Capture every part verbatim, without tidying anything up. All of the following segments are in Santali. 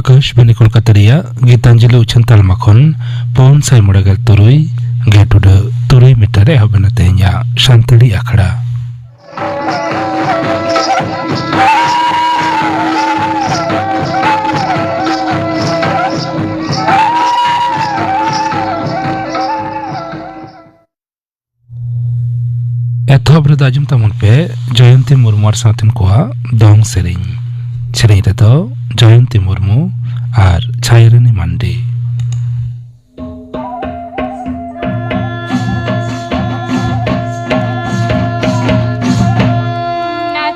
ᱟᱠᱟᱥᱵᱟᱱᱤ ᱠᱳᱞᱠᱟᱛᱟ ᱨᱮᱭᱟᱜ ᱜᱤᱛᱟᱧᱡᱚᱞᱤ ᱩᱪᱷᱟᱹᱱ ᱛᱟᱞᱢᱟ ᱠᱷᱚᱱ ᱯᱩᱱ ᱥᱟᱭ ᱢᱚᱬᱮ ᱜᱮᱞ ᱛᱩᱨᱩᱭ ᱜᱮᱴ ᱩᱰᱟᱹᱜ ᱛᱩᱨᱩᱭ ᱢᱤᱴᱟᱨ ᱨᱮ ᱮᱦᱚᱵ ᱮᱱᱟ ᱛᱮᱦᱮᱧᱟᱜ ᱥᱟᱱᱛᱟᱲᱤ ᱟᱠᱷᱲᱟ᱾ ᱮᱛᱚᱦᱚᱵ ᱨᱮᱫᱚ ᱟᱸᱡᱚᱢ ᱛᱟᱵᱚᱱ ᱯᱮ ᱡᱚᱭᱚᱱᱛᱤ ᱢᱩᱨᱢᱩ ᱟᱨ ᱥᱟᱶᱛᱮᱱ ᱠᱚᱣᱟᱜ ᱫᱚᱝ ᱥᱮᱨᱮᱧ᱾ ᱥᱮᱨᱮᱧ ᱨᱮᱫᱚ ᱡᱚᱭᱚᱱᱛᱤ ᱢᱩᱨᱢᱩ ᱟᱨ ᱪᱷᱟᱭᱟᱨᱟᱱᱤ ᱢᱟᱱᱰᱤ᱾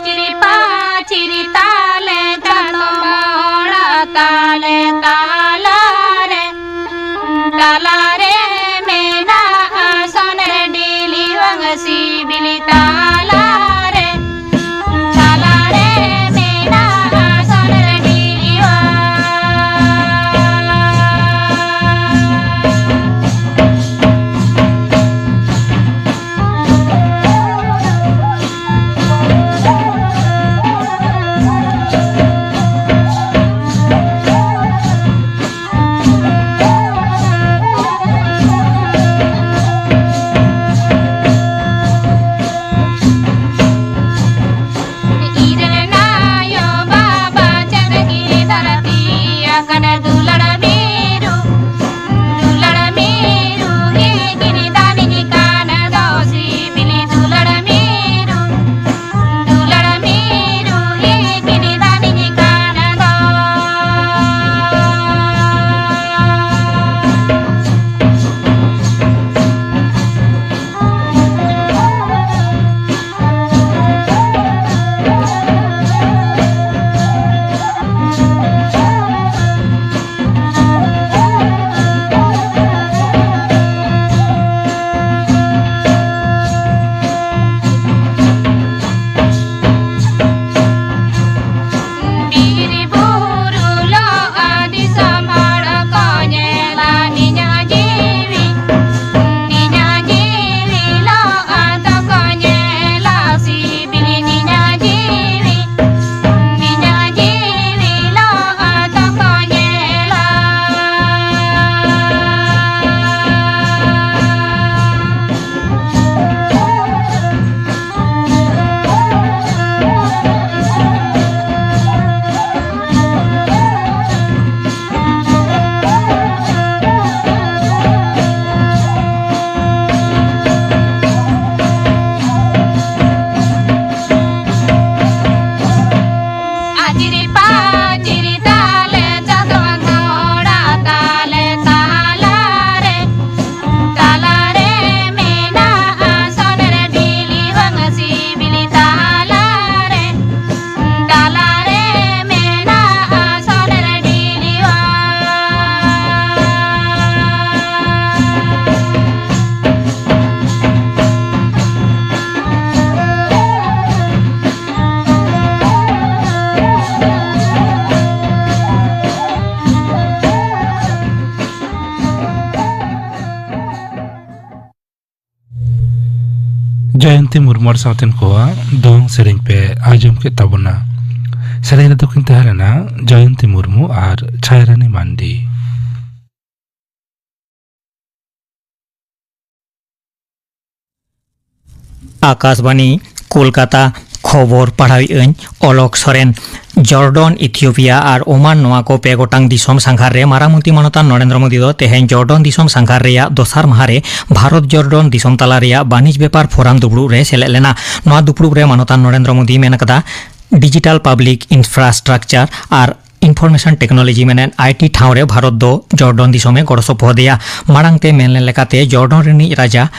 ᱪᱤᱨᱤ ᱯᱟᱪᱤᱨᱤ ᱛᱟᱞᱮ ᱪᱟᱸᱫᱚ ᱢᱚᱲᱟ ᱛᱟᱞᱮ ᱛᱟᱞᱟᱨᱮ, ᱛᱟᱞᱟᱨᱮ ᱢᱮᱱᱟᱜᱼᱟ ᱥᱚᱱᱮᱨ ᱰᱤᱞᱤᱣᱟᱝ ᱥᱤᱵᱤᱞᱤ ᱛᱟᱞᱟᱨᱮ᱾ ᱛᱟᱞᱟᱨᱮ ᱢᱮᱱᱟᱜᱼᱟ ᱥᱚᱱᱮᱨ ᱰᱤᱞᱤᱣᱟ᱾ ᱡᱚᱭᱚᱱᱛᱤ ᱢᱩᱨᱢᱩ ᱟᱨ ᱥᱟᱶᱛᱮᱱ ᱠᱚᱣᱟᱜ ᱫᱚᱝ ᱥᱮᱨᱮᱧ ᱯᱮ ᱟᱸᱡᱚᱢ ᱠᱮᱫ ᱛᱟᱵᱚᱱᱟ᱾ ᱥᱮᱨᱮᱧ ᱨᱮᱫᱚ ᱠᱤᱱ ᱛᱟᱦᱮᱸ ᱞᱮᱱᱟ ᱡᱚᱭᱚᱱᱛᱤ ᱢᱩᱨᱢᱩ ᱟᱨ ᱪᱷᱟᱭᱨᱟᱱᱤ ᱢᱟᱱᱰᱤ᱾ ᱟᱠᱟᱥᱵᱟᱬᱤ, ᱠᱳᱞᱠᱟᱛᱟ᱾ ᱠᱷᱚᱵᱚᱨ ᱯᱟᱲᱦᱟᱣᱮᱫ ᱟᱹᱧ ᱚᱞᱚᱠ ᱥᱚᱨᱮᱱ᱾ ᱡᱚᱨᱰᱚᱱ, ᱤᱛᱷᱤᱭᱳᱯᱤᱭᱟ ᱟᱨ ᱳᱢᱟᱱ, ᱱᱚᱣᱟ ᱠᱚ ᱯᱮ ᱜᱚᱴᱟᱝ ᱫᱤᱥᱚᱢ ᱥᱟᱸᱜᱷᱟᱨ ᱨᱮ ᱢᱟᱨᱟᱝ ᱢᱚᱱᱛᱨᱤ ᱢᱟᱱᱚᱛᱟᱱ ᱱᱚᱨᱮᱱᱫᱨᱚ ᱢᱳᱫᱤ ᱫᱚ ᱛᱮᱦᱮᱧ ᱡᱚᱨᱰᱚᱱ ᱫᱤᱥᱚᱢ ᱥᱟᱸᱜᱷᱟᱨ ᱨᱮᱭᱟᱜ ᱫᱚᱥᱟᱨ ᱢᱟᱦᱟ ᱨᱮ ᱵᱷᱟᱨᱚᱛ ᱡᱚᱨᱰᱚᱱ ᱫᱤᱥᱚᱢ ᱛᱟᱞᱟ ᱨᱮᱭᱟᱜ ᱵᱟᱹᱱᱤᱡᱽ ᱵᱮᱯᱟᱨ ᱯᱷᱳᱨᱟᱢ ᱫᱩᱯᱲᱩᱵ ᱨᱮ ᱥᱮᱞᱮᱫ ᱞᱮᱱᱟ᱾ ᱱᱚᱣᱟ ᱫᱩᱯᱲᱩᱵ ᱨᱮ ᱢᱟᱱᱚᱛᱟᱱ ᱱᱚᱨᱮᱱᱫᱨᱚ ᱢᱳᱫᱤ ᱢᱮᱱ ᱟᱠᱟᱫᱟ, ᱰᱤᱡᱤᱴᱟᱞ ᱯᱟᱵᱽᱞᱤᱠ ᱤᱱᱯᱷᱨᱟᱥᱴᱨᱟᱠᱪᱟᱨ ᱟᱨ ᱤᱱᱯᱷᱚᱨᱢᱮᱥᱚᱱ ᱴᱮᱠᱱᱳᱞᱚᱡᱤ, ᱢᱮᱱᱮᱫ ᱟᱭ ᱴᱤ ᱴᱷᱟᱶ ᱨᱮ ᱵᱷᱟᱨᱚᱛ ᱫᱚ ᱡᱚᱨᱰᱚᱱ ᱫᱤᱥᱚᱢᱮ ᱜᱚᱲᱚ ᱥᱚᱯᱚᱦᱚᱫᱮᱭᱟ᱾ ᱢᱟᱲᱟᱝ ᱛᱮ ᱢᱮᱱ ᱞᱮᱱ ᱞᱮᱠᱟᱛᱮ, ᱡᱚᱨᱰᱚᱱ ᱨᱤᱱᱤᱡ ᱨᱟᱡᱟ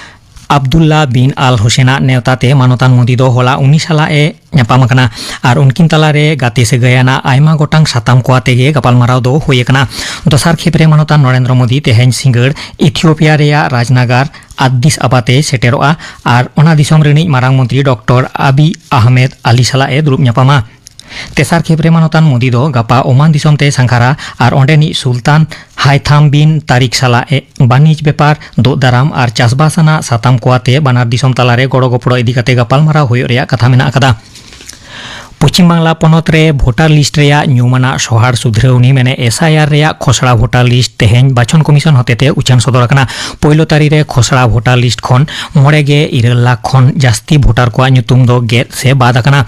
ᱟᱵᱫᱩᱞᱞᱟ ᱵᱤᱱ ᱟᱞ ᱦᱩᱥᱮᱱᱟᱜ ᱱᱮᱣᱛᱟ ᱛᱮ ᱢᱟᱱᱚᱛᱟᱱ ᱢᱳᱫᱤ ᱫᱚ ᱦᱚᱞᱟ ᱩᱱᱤ ᱥᱟᱞᱟᱜ ᱮ ᱧᱟᱯᱟᱢ ᱟᱠᱟᱱᱟ ᱟᱨ ᱩᱱᱠᱤᱱ ᱛᱟᱞᱟᱨᱮ ᱜᱟᱛᱮ ᱥᱟᱹᱜᱟᱹᱭ ᱟᱱᱟᱜ ᱟᱭᱢᱟ ᱜᱚᱴᱟᱝ ᱥᱟᱛᱟᱢ ᱠᱚ ᱟᱛᱮ ᱜᱮ ᱜᱟᱯᱟᱞᱢᱟᱨᱟᱣ ᱫᱚ ᱦᱩᱭ ᱟᱠᱟᱱᱟ᱾ ᱫᱚᱥᱟᱨ ᱠᱷᱮᱯ ᱨᱮ ᱢᱟᱱᱚᱛᱟᱱ ᱱᱚᱨᱮᱱᱫᱨᱚ ᱢᱳᱫᱤ ᱛᱮᱦᱮᱧ ᱥᱤᱸᱜᱟᱹᱲ ᱤᱛᱷᱤᱭᱳᱯᱤᱭᱟ ᱨᱮᱭᱟᱜ ᱨᱟᱡᱽᱱᱟᱜᱟᱨ ᱟᱫᱤᱥ ᱟᱵᱟᱛᱮ ᱥᱮᱴᱮᱨᱚᱜᱼᱟ ᱟᱨ ᱚᱱᱟ ᱫᱤᱥᱚᱢ ᱨᱤᱱᱤᱡ ᱢᱟᱨᱟᱝ ᱢᱚᱱᱛᱨᱤ ᱰᱚᱠᱴᱚᱨ ᱟᱵᱤ ᱟᱦᱢᱮᱫ ᱟᱞᱤ ᱥᱟᱞᱟᱜ ᱮ ᱫᱩᱲᱩᱵ ᱧᱟᱯᱟᱢᱟ᱾ ᱛᱮᱥᱟᱨ ᱠᱷᱮᱯ ᱨᱮ ᱢᱟᱱᱚᱛᱟᱱ ᱢᱳᱫᱤ ᱫᱚ ᱜᱟᱯᱟ ᱳᱢᱟᱱ ᱫᱤᱥᱚᱢ ᱛᱮ ᱥᱟᱸᱜᱷᱟᱨᱟ ᱟᱨ ᱚᱸᱰᱮᱱᱤᱡ ᱥᱩᱞᱛᱟᱱ ᱦᱟᱭᱛᱷᱟᱢ ᱵᱤᱱ ᱛᱟᱨᱤᱠ ᱥᱟᱞᱟᱜ ᱮ ᱵᱟᱹᱱᱤᱡᱽ ᱵᱮᱯᱟᱨ, ᱫᱳᱜ ᱫᱟᱨᱟᱢ ᱟᱨ ᱪᱟᱥᱵᱟᱥ ᱟᱱᱟᱜ ᱥᱟᱛᱟᱢ ᱠᱚ ᱟᱛᱮ ᱵᱟᱱᱟᱨ ᱫᱤᱥᱚᱢ ᱛᱟᱞᱟᱨᱮ ᱜᱚᱲᱚ ᱜᱚᱯᱚᱲᱚ ᱤᱫᱤ ᱠᱟᱛᱮ ᱜᱟᱯᱟᱞᱢᱟᱨᱟᱣ ᱦᱩᱭᱩᱜ ᱨᱮᱭᱟᱜ ᱠᱟᱛᱷᱟ ᱢᱮᱱᱟᱜ ᱟᱠᱟᱫᱟ᱾ ᱯᱚᱪᱷᱤᱢ ᱵᱟᱝᱞᱟ ᱯᱚᱱᱚᱛ ᱨᱮ ᱵᱷᱳᱴᱟᱨ ᱞᱤᱥᱴ ᱨᱮᱭᱟᱜ ᱧᱩᱢ ᱟᱱᱟᱜ ᱥᱚᱦᱟᱨ ᱥᱩᱫᱷᱨᱟᱹᱣᱱᱤ, ᱢᱮᱱᱮ ᱮᱥ ᱟᱭ ᱟᱨ ᱨᱮᱭᱟᱜ ᱠᱷᱚᱥᱲᱟ ᱵᱷᱳᱴᱟᱨ ᱞᱤᱥᱴ ᱛᱮᱦᱮᱧ ᱵᱟᱪᱷᱚᱱ ᱠᱚᱢᱤᱥᱚᱱ ᱦᱚᱛᱮᱛᱮ ᱩᱪᱷᱟᱹᱱ ᱥᱚᱫᱚᱨ ᱟᱠᱟᱱᱟ᱾ ᱯᱳᱭᱞᱳ ᱛᱟᱹᱨᱤ ᱨᱮ ᱠᱷᱚᱥᱲᱟ ᱵᱷᱳᱴᱟᱨ ᱞᱤᱥᱴ ᱠᱷᱚᱱ ᱢᱚᱬᱮ ᱜᱮ ᱤᱨᱟᱹᱞ ᱞᱟᱠᱷ ᱠᱷᱚᱱ ᱡᱟᱹᱥᱛᱤ ᱵᱷᱳᱴᱟᱨ ᱠᱚᱣᱟᱜ ᱧᱩᱛᱩᱢ ᱫᱚ ᱜᱮᱫ ᱥᱮ ᱵᱟᱫ ᱟᱠᱟᱱᱟ᱾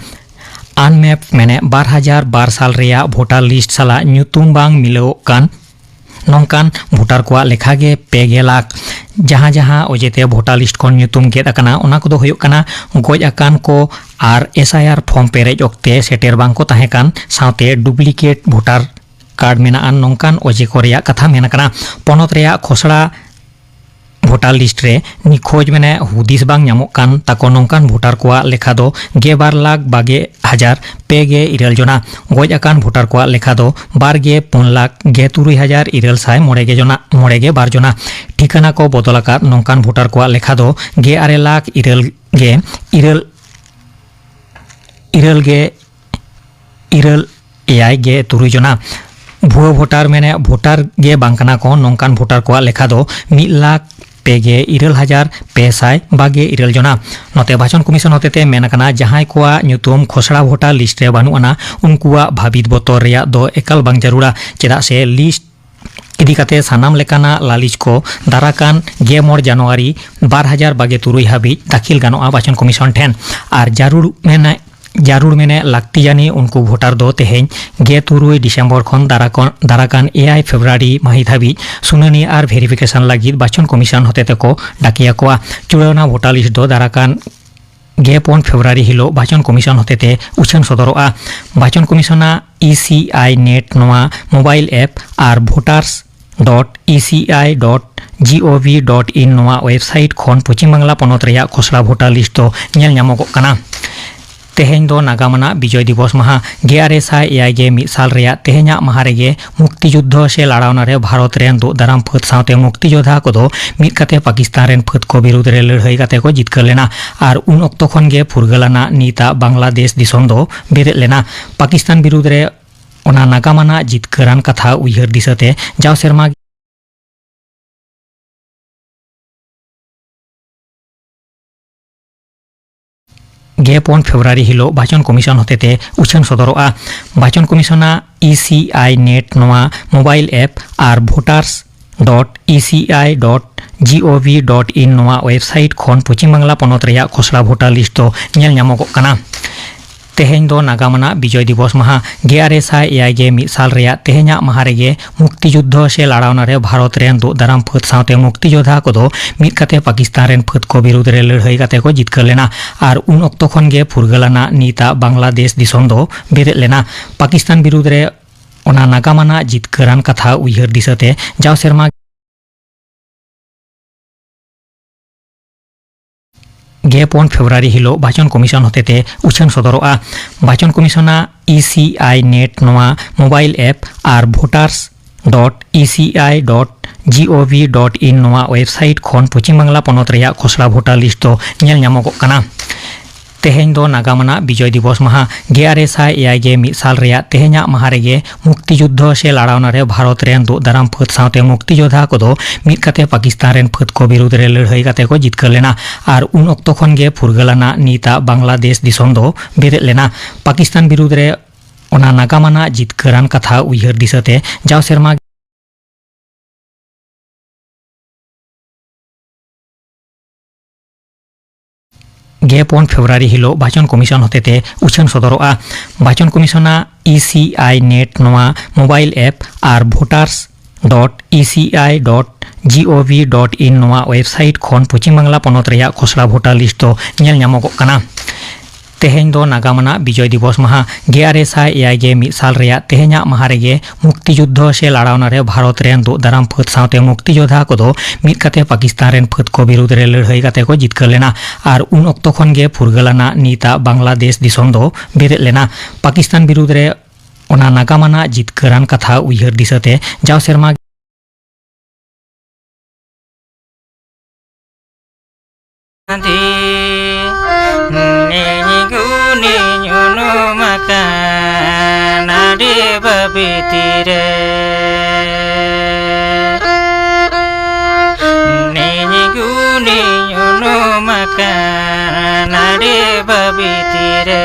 ᱟᱱᱢᱮᱯᱰ, ᱢᱮᱱᱮ ᱵᱟᱨ ᱦᱟᱡᱟᱨ ᱵᱟᱨ ᱥᱟᱞ ᱨᱮᱭᱟᱜ ᱵᱷᱳᱴᱟᱨ ᱞᱤᱥᱴ ᱥᱟᱞᱟᱜ ᱧᱩᱛᱩᱢ ᱵᱟᱝ ᱢᱤᱞᱟᱹᱣᱚᱜ ᱠᱟᱱ ᱱᱚᱝᱠᱟᱱ ᱵᱷᱳᱴᱟᱨ ᱠᱚᱣᱟᱜ ᱞᱮᱠᱷᱟ ᱜᱮ ᱯᱮ ᱜᱮᱞ ᱞᱟᱠᱷ᱾ ᱡᱟᱦᱟᱸ ᱡᱟᱦᱟᱸ ᱚᱡᱮᱛᱮ ᱵᱷᱳᱴᱟᱨ ᱞᱤᱥᱴ ᱠᱷᱚᱱ ᱧᱩᱛᱩᱢ ᱜᱮᱫ ᱟᱠᱟᱱᱟ, ᱚᱱᱟ ᱠᱚᱫᱚ ᱦᱩᱭᱩᱜ ᱠᱟᱱᱟ ᱜᱚᱡ ᱟᱠᱟᱱ ᱠᱚ ᱟᱨ ᱮᱥ ᱟᱭ ᱟᱨ ᱯᱷᱚᱨᱢ ᱯᱮᱨᱮᱡ ᱚᱠᱛᱮ ᱥᱮᱴᱮᱨ ᱵᱟᱝ ᱠᱚ ᱛᱟᱦᱮᱸ ᱠᱟᱱ, ᱥᱟᱶᱛᱮ ᱰᱩᱯᱞᱤᱠᱮᱴ ᱵᱷᱳᱴᱟᱨ ᱠᱟᱨᱰ ᱢᱮᱱᱟᱜ ᱟᱱ ᱱᱚᱝᱠᱟᱱ ᱚᱡᱮ ᱠᱚ ᱨᱮᱭᱟᱜ ᱠᱟᱛᱷᱟ ᱢᱮᱱ ᱟᱠᱟᱱᱟ᱾ ᱯᱚᱱᱚᱛ ᱨᱮᱭᱟᱜ ᱠᱷᱚᱥᱲᱟ ᱵᱷᱳᱴᱟᱨ ᱞᱤᱥᱴ ᱨᱮ ᱱᱤᱠᱷᱳᱡ, ᱢᱮᱱᱮ ᱦᱩᱫᱤᱥ ᱵᱟᱝ ᱧᱟᱢᱚᱜ ᱠᱟᱱ ᱛᱟᱠᱚ ᱱᱚᱝᱠᱟᱱ ᱵᱷᱳᱴᱟᱨ ᱠᱚᱣᱟᱜ ᱞᱮᱠᱷᱟ ᱫᱚ ᱜᱮᱞ ᱵᱟᱨ ᱞᱟᱠᱷ ᱵᱟᱜᱮ ᱦᱟᱡᱟᱨ ᱯᱮ ᱜᱮ ᱤᱨᱟᱹᱞ ᱡᱚᱱᱟ᱾ ᱜᱚᱡ ᱟᱠᱟᱱ ᱵᱷᱳᱴᱟᱨ ᱠᱚᱣᱟᱜ ᱞᱮᱠᱷᱟ ᱫᱚ ᱵᱟᱨ ᱜᱮ ᱯᱩᱱ ᱞᱟᱠᱷ ᱜᱮᱞ ᱛᱩᱨᱩᱭ ᱦᱟᱡᱟᱨ ᱤᱨᱟᱹᱞ ᱥᱟᱭ ᱢᱚᱬᱮ ᱜᱮ ᱡᱚᱱᱟ, ᱢᱚᱬᱮ ᱜᱮ ᱵᱟᱨ ᱡᱚᱱᱟ᱾ ᱴᱷᱤᱠᱟᱹᱱᱟ ᱠᱚ ᱵᱚᱫᱚᱞ ᱟᱠᱟᱫ ᱱᱚᱝᱠᱟᱱ ᱵᱷᱳᱴᱟᱨ ᱠᱚᱣᱟᱜ ᱞᱮᱠᱷᱟ ᱫᱚ ᱜᱮᱞ ᱟᱨᱮ ᱞᱟᱠᱷ ᱤᱨᱟᱹᱞ ᱜᱮ ᱤᱨᱟᱹᱞ ᱤᱨᱟᱹᱞ ᱜᱮ ᱤᱨᱟᱹᱞ ᱮᱭᱟᱭ ᱜᱮ ᱛᱩᱨᱩᱭ ᱡᱚᱱᱟ᱾ ᱵᱷᱩᱣᱟᱹ ᱵᱷᱳᱴᱟᱨ, ᱢᱮᱱᱮ ᱵᱷᱳᱴᱟᱨ ᱜᱮ ᱵᱟᱝ ᱠᱟᱱᱟ ᱠᱚ ᱱᱚᱝᱠᱟᱱ ᱵᱷᱳᱴᱟᱨ ᱠᱚᱣᱟᱜ ᱞᱮᱠᱷᱟ ᱫᱚ ᱢᱤᱫ ᱞᱟᱠᱷ ᱯᱮ ᱜᱮ ᱤᱨᱟᱹᱞ ᱦᱟᱡᱟᱨ ᱯᱮ ᱥᱟᱭ ᱵᱟᱜᱮ ᱤᱨᱟᱹᱞ ᱡᱚᱱᱟ᱾ ᱱᱚᱛᱮ ᱵᱟᱪᱷᱚᱱ ᱠᱚᱢᱤᱥᱚᱱ ᱦᱚᱛᱮᱛᱮ ᱢᱮᱱ ᱟᱠᱟᱱᱟ, ᱡᱟᱦᱟᱸᱭ ᱠᱚᱣᱟᱜ ᱧᱩᱛᱩᱢ ᱠᱷᱚᱥᱲᱟ ᱵᱷᱳᱴᱟᱨ ᱞᱤᱥᱴ ᱨᱮ ᱵᱟᱹᱱᱩᱜ ᱟᱱᱟ, ᱩᱱᱠᱩᱣᱟᱜ ᱵᱷᱟᱹᱵᱤᱛ ᱵᱚᱛᱚᱨ ᱨᱮᱭᱟᱜ ᱫᱚ ᱮᱠᱟᱞ ᱵᱟᱝ ᱡᱟᱹᱨᱩᱲᱟ, ᱪᱮᱫᱟᱜ ᱥᱮ ᱞᱤᱥᱴ ᱤᱫᱤ ᱠᱟᱛᱮ ᱥᱟᱱᱟᱢ ᱞᱮᱠᱟᱱᱟᱜ ᱞᱟᱹᱞᱤᱥ ᱠᱚ ᱫᱟᱨᱟᱠᱟᱱ ᱜᱮᱞ ᱢᱚᱬᱮ ᱡᱟᱱᱩᱣᱟᱨᱤ ᱵᱟᱨ ᱦᱟᱡᱟᱨ ᱵᱟᱜᱮ ᱛᱩᱨᱩᱭ ᱦᱟᱹᱵᱤᱡ ᱫᱟᱹᱠᱷᱤᱞ ᱜᱟᱱᱚᱜᱼᱟ ᱵᱟᱪᱷᱚᱱ ᱠᱚᱢᱤᱥᱚᱱ ᱴᱷᱮᱱ᱾ ᱟᱨ ᱡᱟᱹᱨᱩᱲ ᱢᱮᱱᱮ ᱡᱟᱹᱨᱩᱲ ᱢᱮᱱᱮ ᱞᱟᱹᱠᱛᱤᱭᱟᱱᱤ ᱩᱱᱠᱩ ᱵᱷᱳᱴᱟᱨ ᱫᱚ ᱛᱮᱦᱮᱧ ᱜᱮᱞ ᱛᱩᱨᱩᱭ ᱰᱤᱥᱮᱢᱵᱚᱨ ᱠᱷᱚᱱ ᱫᱟᱨᱟᱠᱚᱱ-, ᱫᱟᱨᱟᱠᱟᱱ ᱮᱭᱟᱭ ᱯᱷᱮᱵᱽᱨᱩᱣᱟᱨᱤ ᱢᱟᱹᱦᱤᱛ ᱦᱟᱹᱵᱤᱡ ᱥᱩᱱᱟᱹᱱᱤ ᱟᱨ ᱵᱷᱮᱨᱤᱯᱷᱤᱠᱮᱥᱚᱱ ᱞᱟᱹᱜᱤᱫ ᱵᱟᱪᱷᱚᱱ ᱠᱚᱢᱤᱥᱚᱱ ᱦᱚᱛᱮᱛᱮ ᱠᱚ ᱰᱟᱠᱮᱭᱟᱠᱚᱣᱟ᱾ ᱪᱩᱲᱟᱹᱣᱱᱟ ᱵᱷᱳᱴᱟᱨ ᱞᱤᱥᱴ ᱫᱚ ᱫᱟᱨᱟᱠᱟᱱ ᱜᱮᱞ ᱯᱩᱱ ᱯᱷᱮᱵᱽᱨᱩᱣᱟᱨᱤ ᱦᱤᱞᱳᱜ ᱵᱟᱪᱷᱚᱱ ᱠᱚᱢᱤᱥᱚᱱ ᱦᱚᱛᱮᱛᱮ ᱩᱪᱷᱟᱹᱱ ᱥᱚᱫᱚᱨᱚᱜᱼᱟ᱾ ᱵᱟᱪᱷᱚᱱ ᱠᱚᱢᱤᱥᱚᱱᱟᱜ E C I net ᱱᱚᱣᱟ mobile app R voters dot E C I dot G O V dot in ᱱᱚᱣᱟ ᱣᱮᱵᱥᱟᱭᱤᱴ ᱠᱷᱚᱱ ᱯᱚᱪᱷᱤᱢ ᱵᱟᱝᱞᱟ ᱯᱚᱱᱚᱛ ᱨᱮᱭᱟᱜ ᱠᱷᱚᱥᱲᱟ ᱵᱷᱳᱴᱟᱨ ᱞᱤᱥᱴ ᱫᱚ ᱧᱮᱞ ᱧᱟᱢᱚᱜᱚᱜ ᱠᱟᱱᱟ᱾ ᱛᱮᱦᱮᱧ ᱫᱚ ᱱᱟᱜᱟᱢ ᱟᱱᱟᱜ ᱵᱤᱡᱚᱭ ᱫᱤᱵᱚᱥ ᱢᱟᱦᱟ᱾ ᱜᱮᱞ ᱟᱨᱮ ᱥᱟᱭ ᱮᱭᱟᱭ ᱜᱮᱞ ᱢᱤᱫ ᱥᱟᱞ ᱨᱮᱭᱟᱜ ᱛᱮᱦᱮᱧᱟᱜ ᱢᱟᱦᱟ ᱨᱮᱜᱮ ᱢᱩᱠᱛᱤ ᱡᱩᱫᱽᱫᱷᱚ ᱥᱮ ᱞᱟᱲᱟᱣᱱᱟ ᱨᱮ ᱵᱷᱟᱨᱚᱛ ᱨᱮᱱ ᱫᱩᱜ ᱫᱟᱨᱟᱢ ᱯᱷᱟᱹᱫ ᱥᱟᱶᱛᱮ ᱢᱩᱠᱛᱤ ᱡᱳᱫᱷᱟ ᱠᱚᱫᱚ ᱢᱤᱫ ᱠᱟᱛᱮ ᱯᱟᱠᱤᱥᱛᱟᱱ ᱨᱮᱱ ᱯᱷᱟᱹᱫ ᱠᱚ ᱵᱤᱨᱩᱫᱽ ᱨᱮ ᱞᱟᱹᱲᱦᱟᱹᱭ ᱠᱟᱛᱮ ᱠᱚ ᱡᱤᱛᱠᱟᱹᱨ ᱞᱮᱱᱟ᱾ ᱟᱨ ᱩᱱ ᱚᱠᱛᱚ ᱠᱷᱚᱱ ᱜᱮ ᱯᱷᱩᱨᱜᱟᱹᱞ ᱟᱱᱟᱜ ᱱᱤᱛᱟᱜ ᱵᱟᱝᱞᱟᱫᱮᱥ ᱫᱤᱥᱚᱢ ᱫᱚ ᱵᱮᱨᱮᱫ ᱞᱮᱱᱟ᱾ ᱯᱟᱠᱤᱥᱛᱟᱱ ᱵᱤᱨᱩᱫᱽ ᱨᱮ ᱚᱱᱟ ᱱᱟᱜᱟᱢ ᱟᱱᱟᱜ ᱡᱤᱛᱠᱟᱹᱨᱟᱱ ᱠᱟᱛᱷᱟ ᱩᱭᱦᱟᱹᱨ ᱫᱤᱥᱟᱹᱛᱮ ᱡᱟᱣ ᱥᱮᱨᱢᱟ ᱜᱮᱞ ᱯᱩᱱ ᱯᱷᱮᱵᱽᱨᱩᱣᱟᱨᱤ ᱦᱤᱞᱳᱜ ᱵᱟᱪᱷᱚᱱ ᱠᱚᱢᱤᱥᱚᱱ ᱦᱚᱛᱮᱛᱮ ᱩᱪᱷᱟᱹᱱ ᱥᱚᱫᱚᱨᱚᱜᱼᱟ᱾ ᱵᱟᱪᱷᱚᱱ ᱠᱚᱢᱤᱥᱚᱱᱟᱜ E C I net ᱱᱚᱣᱟ mobile app R voters dot E C I dot G O V dot in ᱱᱚᱣᱟ ᱣᱮᱵᱥᱟᱭᱤᱴ ᱠᱷᱚᱱ ᱯᱚᱪᱷᱤᱢ ᱵᱟᱝᱞᱟ ᱯᱚᱱᱚᱛ ᱨᱮᱭᱟᱜ ᱠᱷᱚᱥᱲᱟ ᱵᱷᱳᱴᱟᱨ ᱞᱤᱥᱴ ᱫᱚ ᱧᱮᱞ ᱧᱟᱢᱚᱜᱚᱜ ᱠᱟᱱᱟ᱾ ᱛᱮᱦᱮᱧ ᱫᱚ ᱱᱟᱜᱟᱢ ᱟᱱᱟᱜ ᱵᱤᱡᱚᱭ ᱫᱤᱵᱚᱥ ᱢᱟᱦᱟ᱾ ᱜᱮᱞ ᱟᱨᱮ ᱥᱟᱭ ᱮᱭᱟᱭ ᱜᱮᱞ ᱢᱤᱫ ᱥᱟᱞ ᱨᱮᱭᱟᱜ ᱛᱮᱦᱮᱧᱟᱜ ᱢᱟᱦᱟ ᱨᱮᱜᱮ ᱢᱩᱠᱛᱤ ᱡᱩᱫᱽᱫᱷᱚ ᱥᱮ ᱞᱟᱲᱟᱣᱱᱟ ᱨᱮ ᱵᱷᱟᱨᱚᱛ ᱨᱮᱱ ᱫᱩᱜ ᱫᱟᱨᱟᱢ ᱯᱷᱟᱹᱫ ᱥᱟᱶᱛᱮ ᱢᱩᱠᱛᱤ ᱡᱳᱫᱷᱟ ᱠᱚᱫᱚ ᱢᱤᱫ ᱠᱟᱛᱮ ᱯᱟᱠᱤᱥᱛᱟᱱ ᱨᱮᱱ ᱯᱷᱟᱹᱫ ᱠᱚ ᱵᱤᱨᱩᱫᱽ ᱨᱮ ᱞᱟᱹᱲᱦᱟᱹᱭ ᱠᱟᱛᱮ ᱠᱚ ᱡᱤᱛᱠᱟᱹᱨ ᱞᱮᱱᱟ᱾ ᱟᱨ ᱩᱱ ᱚᱠᱛᱚ ᱠᱷᱚᱱ ᱜᱮ ᱯᱷᱩᱨᱜᱟᱹᱞ ᱟᱱᱟᱜ ᱱᱤᱛᱟᱜ ᱵᱟᱝᱞᱟᱫᱮᱥ ᱫᱤᱥᱚᱢ ᱫᱚ ᱵᱮᱨᱮᱫ ᱞᱮᱱᱟ᱾ ᱯᱟᱠᱤᱥᱛᱟᱱ ᱵᱤᱨᱩᱫᱽ ᱨᱮ ᱚᱱᱟ ᱱᱟᱜᱟᱢ ᱟᱱᱟᱜ ᱡᱤᱛᱠᱟᱹᱨᱟᱱ ᱠᱟᱛᱷᱟ ᱩᱭᱦᱟᱹᱨ ᱫᱤᱥᱟᱹᱛᱮ ᱡᱟᱣ ᱥᱮᱨᱢᱟ ᱜᱮᱞ ᱯᱩᱱ ᱯᱷᱮᱵᱽᱨᱩᱣᱟᱨᱤ ᱦᱤᱞᱳᱜ ᱵᱟᱪᱷᱚᱱ ᱠᱚᱢᱤᱥᱚᱱ ᱦᱚᱛᱮᱛᱮ ᱩᱪᱷᱟᱹᱱ ᱥᱚᱫᱚᱨᱚᱜᱼᱟ᱾ ᱵᱟᱪᱷᱚᱱ ᱠᱚᱢᱤᱥᱚᱱᱟᱜ E C I net ᱱᱚᱣᱟ mobile app R voters dot E C I dot G O V dot in ᱱᱚᱣᱟ ᱣᱮᱵᱥᱟᱭᱤᱴ ᱠᱷᱚᱱ ᱯᱚᱪᱷᱤᱢ ᱵᱟᱝᱞᱟ ᱯᱚᱱᱚᱛ ᱨᱮᱭᱟᱜ ᱠᱷᱚᱥᱲᱟ ᱵᱷᱳᱴᱟᱨ ᱞᱤᱥᱴ ᱫᱚ ᱧᱮᱞ ᱧᱟᱢᱚᱜᱚᱜ ᱠᱟᱱᱟ᱾ ᱛᱮᱦᱮᱧ ᱫᱚ ᱱᱟᱜᱟᱢ ᱟᱱᱟᱜ ᱵᱤᱡᱚᱭ ᱫᱤᱵᱚᱥ ᱢᱟᱦᱟ᱾ ᱜᱮᱞ ᱟᱨᱮ ᱥᱟᱭ ᱮᱭᱟᱭ ᱜᱮ ᱢᱤᱫ ᱥᱟᱞ ᱨᱮᱭᱟᱜ ᱛᱮᱦᱮᱧᱟᱜ ᱢᱟᱦᱟ ᱨᱮᱜᱮ ᱢᱩᱠᱛᱤ ᱡᱩᱫᱽᱫᱷᱚ ᱥᱮ ᱞᱟᱲᱟᱣᱱᱟ ᱨᱮ ᱵᱷᱟᱨᱚᱛ ᱨᱮᱱ ᱫᱩᱜ ᱫᱟᱨᱟᱢ ᱯᱷᱟᱹᱫ ᱥᱟᱶᱛᱮ ᱢᱩᱠᱛᱤ ᱡᱳᱫᱷᱟ ᱠᱚᱫᱚ ᱢᱤᱫ ᱠᱟᱛᱮ ᱯᱟᱠᱤᱥᱛᱟᱱ ᱨᱮᱱ ᱯᱷᱟᱹᱫ ᱠᱚ ᱵᱤᱨᱩᱫᱽ ᱨᱮ ᱞᱟᱹᱲᱦᱟᱹᱭ ᱠᱟᱛᱮ ᱠᱚ ᱡᱤᱛᱠᱟᱹᱨ ᱞᱮᱱᱟ᱾ ᱟᱨ ᱩᱱ ᱚᱠᱛᱚ ᱠᱷᱚᱱ ᱜᱮ ᱯᱷᱩᱨᱜᱟᱹᱞ ᱟᱱᱟᱜ ᱱᱤᱛᱟᱜ ᱵᱟᱝᱞᱟᱫᱮᱥ ᱫᱤᱥᱚᱢ ᱫᱚ ᱵᱮᱨᱮᱫ ᱞᱮᱱᱟ᱾ ᱯᱟᱠᱤᱥᱛᱟᱱ ᱵᱤᱨᱩᱫᱽ ᱨᱮ ᱚᱱᱟ ᱱᱟᱜᱟᱢ ᱟᱱᱟᱜ ᱡᱤᱛᱠᱟᱹᱨᱟᱱ ᱠᱟᱛᱷᱟ ᱩᱭᱦᱟᱹᱨ ᱫᱤᱥᱟᱹᱛᱮ ᱡᱟᱣ ᱥᱮᱨᱢᱟ ᱜᱮ ᱯᱩᱱ ᱯᱷᱮᱵᱽᱨᱩᱣᱟᱨᱤ ᱦᱤᱞᱳᱜ ᱵᱟᱪᱚᱱ ᱠᱚᱢᱤᱥᱚᱱ ᱦᱚᱛᱮᱛᱮ ᱩᱪᱷᱟᱹᱱ ᱥᱚᱫᱚᱨᱚᱜᱼᱟ᱾ ᱵᱟᱪᱚᱱ ᱠᱚᱢᱤᱥᱚᱱᱟᱜ ᱤ ᱥᱤ ᱟᱭ ᱱᱮᱴ ᱱᱚᱣᱟ ᱢᱳᱵᱟᱭᱤᱞ ᱮᱯ ᱟᱨ voters dot E C I dot G O V dot in ᱱᱚᱣᱟ ᱣᱮᱵᱥᱟᱭᱤᱴ ᱠᱷᱚᱱ ᱯᱚᱪᱷᱤᱢ ᱵᱟᱝᱞᱟ ᱯᱚᱱᱚᱛ ᱨᱮᱭᱟᱜ ᱠᱷᱚᱥᱲᱟ ᱵᱷᱳᱴᱟᱨ ᱞᱤᱥᱴ ᱫᱚ ᱧᱮᱞ ᱧᱟᱢᱚᱜᱚᱜ ᱠᱟᱱᱟ᱾ ᱛᱮᱦᱮᱧ ᱫᱚ ᱱᱟᱜᱟᱢ ᱟᱱᱟᱜ ᱵᱤᱡᱚᱭ ᱫᱤᱵᱚᱥ ᱢᱟᱦᱟ᱾ ᱜᱮᱞ ᱟᱨᱮ ᱥᱟᱭ ᱮᱭᱟᱭ ᱜᱮ ᱢᱤᱫ ᱥᱟᱞ ᱨᱮᱭᱟᱜ ᱛᱮᱦᱮᱧᱟᱜ ᱢᱟᱦᱟ ᱨᱮᱜᱮ ᱢᱩᱠᱛᱤ ᱡᱩᱫᱽᱫᱷᱚ ᱥᱮ ᱞᱟᱲᱟᱣᱱᱟ ᱨᱮ ᱵᱷᱟᱨᱚᱛ ᱨᱮᱱ ᱫᱩᱜ ᱫᱟᱨᱟᱢ ᱯᱷᱟᱹᱫ ᱥᱟᱶᱛᱮ ᱢᱩᱠᱛᱤ ᱡᱳᱫᱷᱟ ᱠᱚᱫᱚ ᱢᱤᱫ ᱠᱟᱛᱮ ᱯᱟᱠᱤᱥᱛᱟᱱ ᱨᱮᱱ ᱯᱷᱟᱹᱫ ᱠᱚ ᱵᱤᱨᱩᱫᱽ ᱨᱮ ᱞᱟᱹᱲᱦᱟᱹᱭ ᱠᱟᱛᱮ ᱠᱚ ᱡᱤᱛᱠᱟᱹᱨ ᱞᱮᱱᱟ᱾ ᱟᱨ ᱩᱱ ᱚᱠᱛᱚ ᱠᱷᱚᱱ ᱜᱮ ᱯᱷᱩᱨᱜᱟᱹᱞ ᱟᱱᱟᱜ ᱱᱤᱛᱟᱜ ᱵᱟᱝᱞᱟᱫᱮᱥ ᱫᱤᱥᱚᱢ ᱫᱚ ᱵᱮᱨᱮᱫ ᱞᱮᱱᱟ᱾ ᱯᱟᱠᱤᱥᱛᱟᱱ ᱵᱤᱨᱩᱫᱽ ᱨᱮ ᱚᱱᱟ ᱱᱟᱜᱟᱢ ᱟᱱᱟᱜ ᱡᱤᱛᱠᱟᱹᱨᱟᱱ ᱠᱟᱛᱷᱟ ᱩᱭᱦᱟᱹᱨ ᱫᱤᱥᱟᱹᱛᱮ ᱡᱟᱣ ᱥᱮᱨᱢᱟ ᱫᱤ ᱱᱤᱧ ᱜᱩᱱᱤᱧ ᱩᱱᱩᱢ ᱟᱠᱟᱱ ᱟᱹᱰᱤ ᱵᱟᱹᱵᱤᱛᱤ ᱨᱮ᱾ ᱱᱤᱧ ᱜᱩᱱᱤᱧ ᱩᱱᱩᱢ ᱟᱠᱟᱱ ᱟᱹᱰᱤ ᱵᱟᱹᱵᱤᱛᱤ ᱨᱮ᱾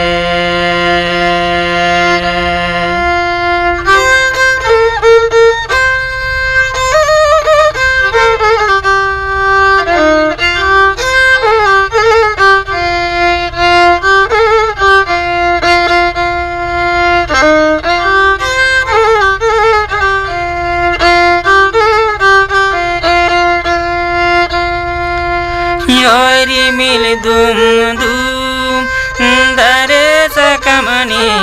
ᱦᱚᱭ ᱨᱤᱢᱤᱞ ᱫᱩᱢ ᱫᱩᱢ, ᱫᱟᱨᱮ ᱥᱟᱠᱟᱢ ᱟᱹᱱᱤᱡ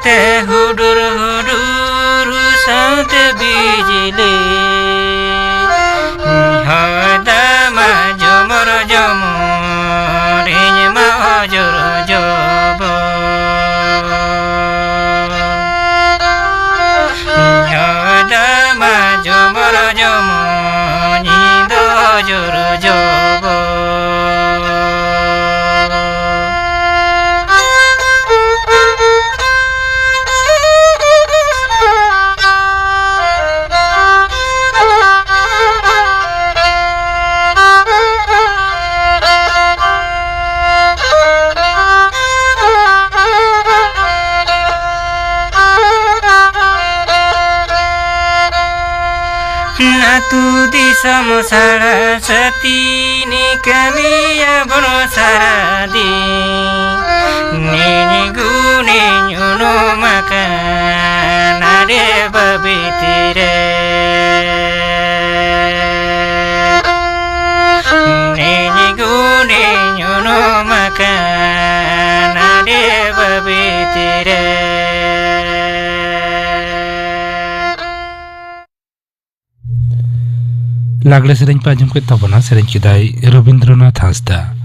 ᱛᱮ ᱦᱩᱰᱩᱨ ᱦᱩᱰᱩᱨ ᱥᱟᱶᱛᱮ ᱵᱤᱡᱽᱞᱤ, ᱦᱚᱭ ᱫᱟᱜ ᱢᱟ ᱡᱚᱢᱚᱨ ᱡᱚᱢᱚᱨ, ᱤᱧ ᱢᱟ ᱚᱡᱚᱨ ᱡᱚᱵᱚᱨ᱾ ᱦᱚᱭ ᱫᱟᱜ ᱢᱟ ᱡᱚᱢᱚᱨ ᱡᱚᱢᱚᱨ, ᱤᱧ ᱫᱚ ᱚᱡᱚᱨ ᱡᱚᱵᱚᱨ᱾ ᱟᱹᱛᱩ ᱫᱤᱥᱚᱢ ᱥᱟᱲᱟ ᱥᱟᱹᱛᱤ ᱱᱤ ᱠᱟᱹᱢᱤᱭᱟᱵᱚᱱ ᱥᱟᱨᱟ ᱫᱤᱱ᱾ ᱱᱤᱧ ᱜᱩᱱᱤᱧ ᱩᱱᱩᱢ ᱟᱠᱟᱱ ᱟᱹᱰᱤ ᱵᱟᱹᱵᱤ ᱛᱤᱨᱮ᱾ ᱱᱤᱧ ᱜᱩᱱᱤᱧ ᱩᱱᱩᱢ ᱟᱠᱟᱱ ᱟᱹᱰᱤ ᱵᱟᱹᱵᱤ ᱛᱤᱨᱮ᱾ ᱞᱟᱜᱽᱲᱮ ᱥᱮᱨᱮᱧ ᱯᱮ ᱟᱸᱡᱚᱢ ᱠᱮᱫ ᱛᱟᱵᱚᱱᱟ, ᱥᱮᱨᱮᱧ ᱠᱮᱫᱟᱭ ᱨᱚᱵᱤᱱᱫᱨᱚᱱᱟᱛᱷ ᱦᱟᱸᱥᱫᱟ᱾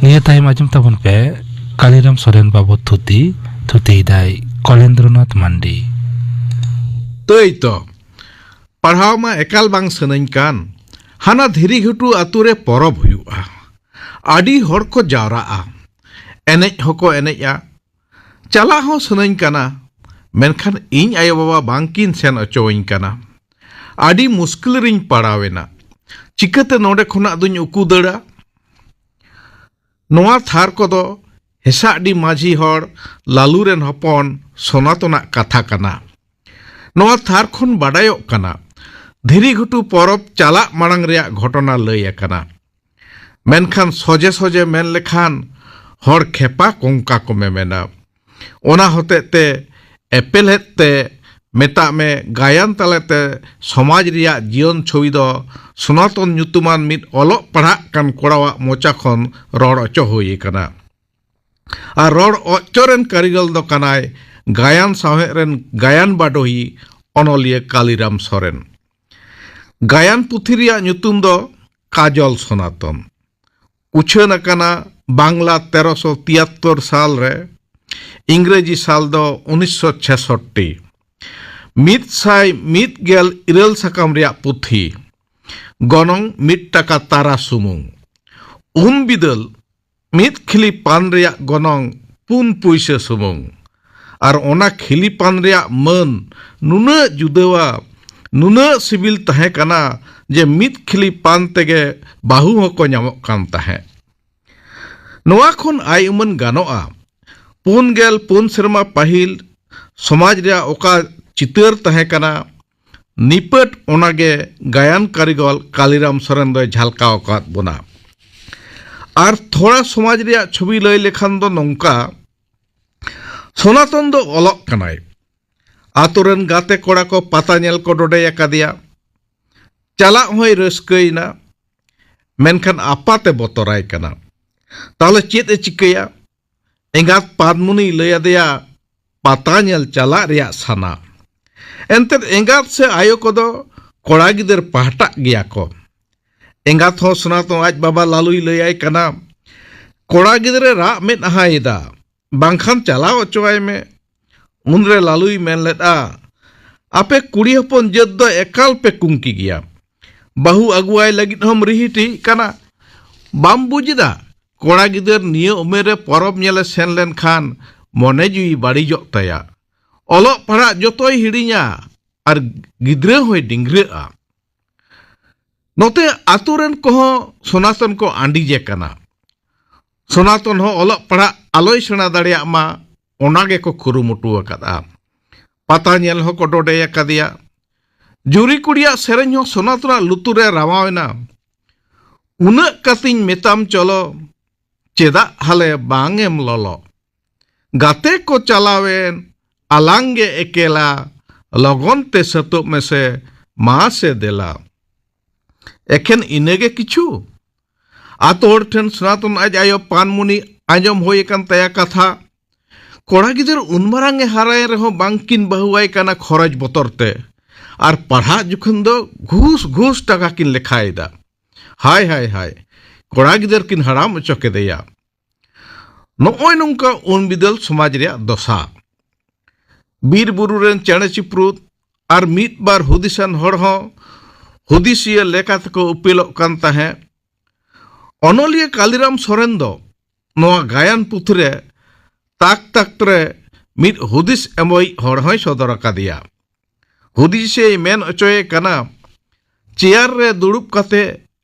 ᱱᱤᱭᱟᱹ ᱛᱟᱭᱚᱢ ᱟᱸᱡᱚᱢ ᱛᱟᱵᱚᱱ ᱯᱮ ᱠᱟᱞᱤᱨᱟᱢ ᱥᱚᱨᱮᱱ ᱵᱟᱵᱚ ᱛᱷᱩᱛᱤ, ᱛᱷᱩᱛᱤᱭᱮᱫᱟᱭ ᱠᱚᱞᱮᱱᱫᱨᱚᱱᱟᱛᱷ ᱢᱟᱱᱰᱤ᱾ ᱛᱟᱹᱭ ᱛᱚ, ᱯᱟᱲᱦᱟᱣ ᱢᱟ ᱮᱠᱟᱞ ᱵᱟᱝ ᱥᱟᱱᱟᱧ ᱠᱟᱱ᱾ ᱦᱟᱱᱟ ᱫᱷᱤᱨᱤ ᱜᱷᱩᱴᱩ ᱟᱛᱳ ᱨᱮ ᱯᱚᱨᱚᱵᱽ ᱦᱩᱭᱩᱜᱼᱟ᱾ ᱟᱹᱰᱤ ᱦᱚᱲ ᱠᱚ ᱡᱟᱣᱨᱟᱜᱼᱟ᱾ ᱮᱱᱮᱡ ᱦᱚᱸᱠᱚ ᱮᱱᱮᱡᱼᱟ᱾ ᱪᱟᱞᱟᱜ ᱦᱚᱸ ᱥᱟᱱᱟᱧ ᱠᱟᱱᱟ, ᱢᱮᱱᱠᱷᱟᱱ ᱤᱧ ᱟᱭᱳᱼᱵᱟᱵᱟ ᱵᱟᱝᱠᱤᱱ ᱥᱮᱱ ᱚᱪᱚᱣᱟᱹᱧ ᱠᱟᱱᱟ᱾ ᱟᱹᱰᱤ ᱢᱩᱥᱠᱤᱞ ᱨᱤᱧ ᱯᱟᱲᱟᱣᱮᱱᱟ᱾ ᱪᱤᱠᱟᱹᱛᱮ ᱱᱚᱰᱮ ᱠᱷᱚᱱᱟᱜ ᱫᱩᱧ ᱩᱠᱩ ᱫᱟᱹᱲᱟ? ᱱᱚᱣᱟ ᱛᱷᱟᱨ ᱠᱚᱫᱚ ᱦᱮᱥᱟᱜᱰᱤ ᱢᱟᱹᱡᱷᱤ ᱦᱚᱲ ᱞᱟᱞᱩ ᱨᱮᱱ ᱦᱚᱯᱚᱱ ᱥᱚᱱᱟᱛᱚᱱᱟᱜ ᱠᱟᱛᱷᱟ ᱠᱟᱱᱟ᱾ ᱱᱚᱣᱟ ᱛᱷᱟᱨ ᱠᱷᱚᱱ ᱵᱟᱰᱟᱭᱚᱜ ᱠᱟᱱᱟ, ᱫᱷᱤᱨᱤ ᱜᱷᱩᱴᱩ ᱯᱚᱨᱚᱵᱽ ᱪᱟᱞᱟᱜ ᱢᱟᱲᱟᱝ ᱨᱮᱭᱟᱜ ᱜᱷᱚᱴᱚᱱᱟ ᱞᱟᱹᱭ ᱟᱠᱟᱱᱟ᱾ ᱢᱮᱱᱠᱷᱟᱱ ᱥᱚᱡᱷᱮ ᱥᱚᱡᱷᱮ ᱢᱮᱱ ᱞᱮᱠᱷᱟᱱ ᱦᱚᱲ ᱠᱷᱮᱯᱟ ᱠᱚᱝᱠᱟ ᱠᱚ ᱢᱮᱢᱮᱱᱟ᱾ ᱚᱱᱟ ᱦᱚᱛᱮᱡ ᱛᱮ ᱮᱯᱮᱞᱦᱮᱫ ᱛᱮ ᱢᱮᱛᱟᱜ ᱢᱮ, ᱜᱟᱭᱟᱱ ᱛᱟᱞᱟᱛᱮ ᱥᱚᱢᱟᱡᱽ ᱨᱮᱭᱟᱜ ᱡᱤᱭᱚᱱ ᱪᱷᱚᱵᱤ ᱫᱚ ᱥᱚᱱᱟᱛᱚᱱ ᱧᱩᱛᱩᱢᱟᱱ ᱢᱤᱫ ᱚᱞᱚᱜ ᱯᱟᱲᱦᱟᱜ ᱠᱟᱱ ᱠᱚᱲᱟᱣᱟᱜ ᱢᱚᱪᱟ ᱠᱷᱚᱱ ᱨᱚᱲ ᱚᱪᱚ ᱦᱩᱭ ᱟᱠᱟᱱᱟ᱾ ᱟᱨ ᱨᱚᱲ ᱚᱪᱚ ᱨᱮᱱ ᱠᱟᱹᱨᱤᱜᱚᱞ ᱫᱚ ᱠᱟᱱᱟᱭ ᱜᱟᱭᱟᱱ ᱥᱟᱶᱦᱮᱫ ᱨᱮᱱ ᱜᱟᱭᱟᱱ ᱵᱟᱰᱚᱦᱤ ᱚᱱᱚᱞᱤᱭᱟᱹ ᱠᱟᱞᱤᱨᱟᱢ ᱥᱚᱨᱮᱱ᱾ ᱜᱟᱭᱟᱱ ᱯᱩᱛᱷᱤ ᱨᱮᱭᱟᱜ ᱧᱩᱛᱩᱢ ᱫᱚ ᱠᱟᱡᱚᱞ ᱥᱚᱱᱟᱛᱚᱱ᱾ ᱩᱪᱷᱟᱹᱱ ᱟᱠᱟᱱᱟ ᱵᱟᱝᱞᱟ ᱛᱮᱨᱚᱥᱚ ᱛᱤᱭᱟᱛᱛᱚᱨ ᱥᱟᱞ ᱨᱮ, ᱤᱝᱨᱮᱡᱤ ᱥᱟᱞ ᱫᱚ ᱩᱱᱤᱥᱥᱚ ᱪᱷᱮᱥᱚᱴᱴᱤ᱾ ᱢᱤᱫ ᱥᱟᱭ ᱢᱤᱫ ᱜᱮᱞ ᱤᱨᱟᱹᱞ ᱥᱟᱠᱟᱢ ᱨᱮᱭᱟᱜ ᱯᱩᱛᱷᱤ, ᱜᱚᱱᱚᱝ ᱢᱤᱫ ᱴᱟᱠᱟ ᱛᱟᱨᱟ ᱥᱩᱢᱩᱝ᱾ ᱩᱱ ᱵᱤᱫᱟᱹᱞ ᱢᱤᱫ ᱠᱷᱤᱞᱤ ᱯᱟᱱ ᱨᱮᱭᱟᱜ ᱜᱚᱱᱚᱝ ᱯᱩᱱ ᱯᱩᱭᱥᱟᱹ ᱥᱩᱢᱩᱝ᱾ ᱟᱨ ᱚᱱᱟ ᱠᱷᱤᱞᱤ ᱯᱟᱱ ᱨᱮᱭᱟᱜ ᱢᱟᱹᱱ ᱱᱩᱱᱟᱹᱜ ᱡᱩᱫᱟᱹᱣᱟ, ᱱᱩᱱᱟᱹᱜ ᱥᱤᱵᱤᱞ ᱛᱟᱦᱮᱸ ᱠᱟᱱᱟ ᱡᱮ ᱢᱤᱫ ᱠᱷᱤᱞᱤ ᱯᱟᱱ ᱛᱮᱜᱮ ᱵᱟᱹᱦᱩ ᱦᱚᱸᱠᱚ ᱧᱟᱢᱚᱜ ᱠᱟᱱ ᱛᱟᱦᱮᱸᱫ᱾ ᱱᱚᱣᱟ ᱠᱷᱚᱱ ᱟᱭ ᱩᱢᱟᱹᱱ ᱜᱟᱱᱚᱜᱼᱟ, ᱯᱩᱱ ᱜᱮᱞ ᱯᱩᱱ ᱥᱮᱨᱢᱟ ᱯᱟᱹᱦᱤᱞ ᱥᱚᱢᱟᱡᱽ ᱨᱮᱭᱟᱜ ᱚᱠᱟ ᱪᱤᱛᱟᱹᱨ ᱛᱟᱦᱮᱸ ᱠᱟᱱᱟ, ᱱᱤᱯᱟᱹᱴ ᱚᱱᱟᱜᱮ ᱜᱟᱭᱟᱱ ᱠᱟᱹᱨᱤᱜᱚᱞ ᱠᱟᱞᱤᱨᱟᱢ ᱥᱚᱨᱮᱱ ᱫᱚᱭ ᱡᱷᱟᱞᱠᱟᱣ ᱟᱠᱟᱫ ᱵᱚᱱᱟ᱾ ᱟᱨ ᱛᱷᱚᱲᱟ ᱥᱚᱢᱟᱡᱽ ᱨᱮᱭᱟᱜ ᱪᱷᱚᱵᱤ ᱞᱟᱹᱭ ᱞᱮᱠᱷᱟᱱ ᱫᱚ ᱱᱚᱝᱠᱟ, ᱥᱚᱱᱟᱛᱚᱱ ᱫᱚ ᱚᱞᱚᱜ ᱠᱟᱱᱟᱭ᱾ ᱟᱛᱳ ᱨᱮᱱ ᱜᱟᱛᱮ ᱠᱚᱲᱟ ᱠᱚ ᱯᱟᱛᱟ ᱧᱮᱞ ᱠᱚ ᱰᱚᱰᱮ ᱟᱠᱟᱫᱮᱭᱟ᱾ ᱪᱟᱞᱟᱜ ᱦᱚᱸᱭ ᱨᱟᱹᱥᱠᱟᱹᱭᱮᱱᱟ, ᱢᱮᱱᱠᱷᱟᱱ ᱟᱯᱟᱛᱮ ᱵᱚᱛᱚᱨᱟᱭ ᱠᱟᱱᱟ᱾ ᱛᱟᱦᱞᱮ ᱪᱮᱫ ᱮ ᱪᱤᱠᱟᱹᱭᱟ? ᱮᱸᱜᱟᱛ ᱯᱟᱫᱢᱩᱱᱤᱭ ᱞᱟᱹᱭ ᱟᱫᱮᱭᱟ ᱯᱟᱛᱟ ᱧᱮᱞ ᱪᱟᱞᱟᱜ ᱨᱮᱭᱟᱜ ᱥᱟᱱᱟ᱾ ᱮᱱᱛᱮᱫ ᱮᱸᱜᱟᱛ ᱥᱮ ᱟᱭᱳ ᱠᱚᱫᱚ ᱠᱚᱲᱟ ᱜᱤᱫᱟᱹᱨ ᱯᱟᱦᱴᱟᱜ ᱜᱮᱭᱟ ᱠᱚ᱾ ᱮᱸᱜᱟᱛ ᱦᱚᱸ ᱥᱚᱱᱟᱛᱚᱱ ᱟᱡ ᱵᱟᱵᱟ ᱞᱟᱞᱩᱭ ᱞᱟᱹᱭᱟᱭ ᱠᱟᱱᱟ, ᱠᱚᱲᱟ ᱜᱤᱫᱽᱨᱟᱹ ᱨᱟᱜ ᱢᱮᱫᱦᱟᱭᱮᱫᱟ, ᱵᱟᱝᱠᱷᱟᱱ ᱪᱟᱞᱟᱣ ᱚᱪᱚᱣᱟᱭ ᱢᱮ᱾ ᱩᱱᱨᱮ ᱞᱟᱞᱩᱭ ᱢᱮᱱ ᱞᱮᱫᱼᱟ, ᱟᱯᱮ ᱠᱩᱲᱤ ᱦᱚᱯᱚᱱ ᱡᱟᱹᱛ ᱫᱚ ᱮᱠᱟᱞ ᱯᱮ ᱠᱩᱝᱠᱤ ᱜᱮᱭᱟ᱾ ᱵᱟᱹᱦᱩ ᱟᱹᱜᱩᱣᱟᱭ ᱞᱟᱹᱜᱤᱫ ᱦᱚᱸᱢ ᱨᱤᱦᱤᱴᱤᱜ ᱠᱟᱱᱟ᱾ ᱵᱟᱢ ᱵᱩᱡᱽ ᱮᱫᱟ, ᱠᱚᱲᱟ ᱜᱤᱫᱟᱹᱨ ᱱᱤᱭᱟᱹ ᱩᱢᱮᱨ ᱨᱮ ᱯᱚᱨᱚᱵᱽ ᱧᱮᱞᱮ ᱥᱮᱱ ᱞᱮᱱᱠᱷᱟᱱ ᱢᱚᱱᱮ ᱡᱤᱣᱤ ᱵᱟᱹᱲᱤᱡᱚᱜ ᱛᱟᱭᱟ᱾ ᱚᱞᱚᱜ ᱯᱟᱲᱦᱟᱜ ᱡᱚᱛᱚᱭ ᱦᱤᱲᱤᱧᱟ ᱟᱨ ᱜᱤᱫᱽᱨᱟᱹ ᱦᱚᱸᱭ ᱰᱤᱝᱜᱽᱨᱟᱹᱜᱼᱟ᱾ ᱱᱚᱛᱮ ᱟᱛᱳ ᱨᱮᱱ ᱠᱚᱦᱚᱸ ᱥᱚᱱᱟᱛᱚᱱ ᱠᱚ ᱟᱸᱰᱤᱡᱮ ᱠᱟᱱᱟ᱾ ᱥᱚᱱᱟᱛᱚᱱ ᱦᱚᱸ ᱚᱞᱚᱜ ᱯᱟᱲᱦᱟᱜ ᱟᱞᱚᱭ ᱥᱮᱬᱟ ᱫᱟᱲᱮᱭᱟᱜ ᱢᱟ, ᱚᱱᱟ ᱜᱮᱠᱚ ᱠᱩᱨᱩᱢᱩᱴᱩ ᱟᱠᱟᱫᱼᱟ᱾ ᱯᱟᱛᱟ ᱧᱮᱞ ᱦᱚᱸᱠᱚ ᱰᱚᱰᱮ ᱟᱠᱟᱫᱮᱭᱟ᱾ ᱡᱩᱨᱤ ᱠᱩᱲᱤᱭᱟᱜ ᱥᱮᱨᱮᱧ ᱦᱚᱸ ᱥᱚᱱᱟᱛᱚᱱᱟᱜ ᱞᱩᱛᱩᱨ ᱨᱮ ᱨᱟᱣᱟᱣ ᱮᱱᱟ, ᱩᱱᱟᱹᱜ ᱠᱟᱛᱤᱧ ᱢᱮᱛᱟᱢ ᱪᱚᱞᱚ, ᱪᱮᱫᱟᱜ ᱦᱟᱞᱮ ᱵᱟᱝ ᱮᱢ ᱞᱚᱞᱚ? ᱜᱟᱛᱮ ᱠᱚ ᱪᱟᱞᱟᱣᱮᱱ, ᱟᱞᱟᱝ ᱜᱮ ᱮᱠᱮᱞᱟ, ᱞᱚᱜᱚᱱ ᱛᱮ ᱥᱟᱹᱛᱚᱜ ᱢᱮᱥᱮ, ᱢᱟ ᱥᱮ ᱫᱮᱞᱟ᱾ ᱮᱠᱷᱮᱱ ᱤᱱᱟᱹᱜᱮ ᱠᱤᱪᱷᱩ? ᱟᱛᱳ ᱦᱚᱲ ᱴᱷᱮᱱ ᱥᱚᱱᱟᱛᱚᱱ ᱟᱡ ᱟᱭᱳ ᱯᱟᱱᱢᱩᱱᱤ ᱟᱸᱡᱚᱢ ᱦᱩᱭ ᱟᱠᱟᱱ ᱛᱟᱭᱟ ᱠᱟᱛᱷᱟ᱾ ᱠᱚᱲᱟ ᱜᱤᱫᱟᱹᱨ ᱩᱱ ᱢᱟᱨᱟᱝ ᱮ ᱦᱟᱨᱟᱭᱮᱱ ᱨᱮᱦᱚᱸ ᱵᱟᱝ ᱠᱤᱱ ᱵᱟᱹᱦᱩᱣᱟᱭ ᱠᱟᱱᱟ ᱠᱷᱚᱨᱚᱪ ᱵᱚᱛᱚᱨ ᱛᱮ᱾ ᱟᱨ ᱯᱟᱲᱦᱟᱜ ᱡᱚᱠᱷᱚᱱ ᱫᱚ ᱜᱷᱩᱥ ᱜᱷᱩᱥ ᱴᱟᱠᱟ ᱠᱤᱱ ᱞᱮᱠᱷᱟᱭᱮᱫᱟ᱾ ᱦᱟᱭ, ᱦᱟᱭ, ᱦᱟᱭ, ᱠᱚᱲᱟ ᱜᱤᱫᱟᱹᱨ ᱠᱤᱱ ᱦᱟᱲᱟᱢ ᱚᱪᱚ ᱠᱮᱫᱮᱭᱟ᱾ ᱱᱚᱜᱼᱚᱭ ᱱᱚᱝᱠᱟ ᱩᱱ ᱵᱤᱫᱟᱹᱞ ᱥᱚᱢᱟᱡᱽ ᱨᱮᱭᱟᱜ ᱫᱚᱥᱟ᱾ ᱵᱤᱨ ᱵᱩᱨᱩ ᱨᱮᱱ ᱪᱮᱬᱮ ᱪᱤᱯᱨᱩᱫ ᱟᱨ ᱢᱤᱫ ᱵᱟᱨ ᱦᱩᱫᱤᱥᱟᱱ ᱦᱚᱲ ᱦᱚᱸ ᱦᱩᱫᱤᱥᱤᱭᱟᱹ ᱞᱮᱠᱟ ᱛᱮᱠᱚ ᱩᱯᱮᱞᱚᱜ ᱠᱟᱱ ᱛᱟᱦᱮᱸᱫ᱾ ᱚᱱᱚᱞᱤᱭᱟᱹ ᱠᱟᱞᱤᱨᱟᱢ ᱥᱚᱨᱮᱱ ᱫᱚ ᱱᱚᱣᱟ ᱜᱟᱭᱟᱱ ᱯᱩᱛᱷᱤ ᱨᱮ ᱛᱟᱠ ᱛᱟᱠ ᱨᱮ ᱢᱤᱫ ᱦᱩᱫᱤᱥ ᱮᱢᱚᱭᱤᱡ ᱦᱚᱲ ᱦᱚᱸᱭ ᱥᱚᱫᱚᱨ ᱟᱠᱟᱫᱮᱭᱟ᱾ ᱦᱩᱫᱤᱥᱮᱭ ᱢᱮᱱ ᱚᱪᱚᱭᱮ ᱠᱟᱱᱟ, ᱪᱮᱭᱟᱨ ᱨᱮ ᱫᱩᱲᱩᱵ ᱠᱟᱛᱮ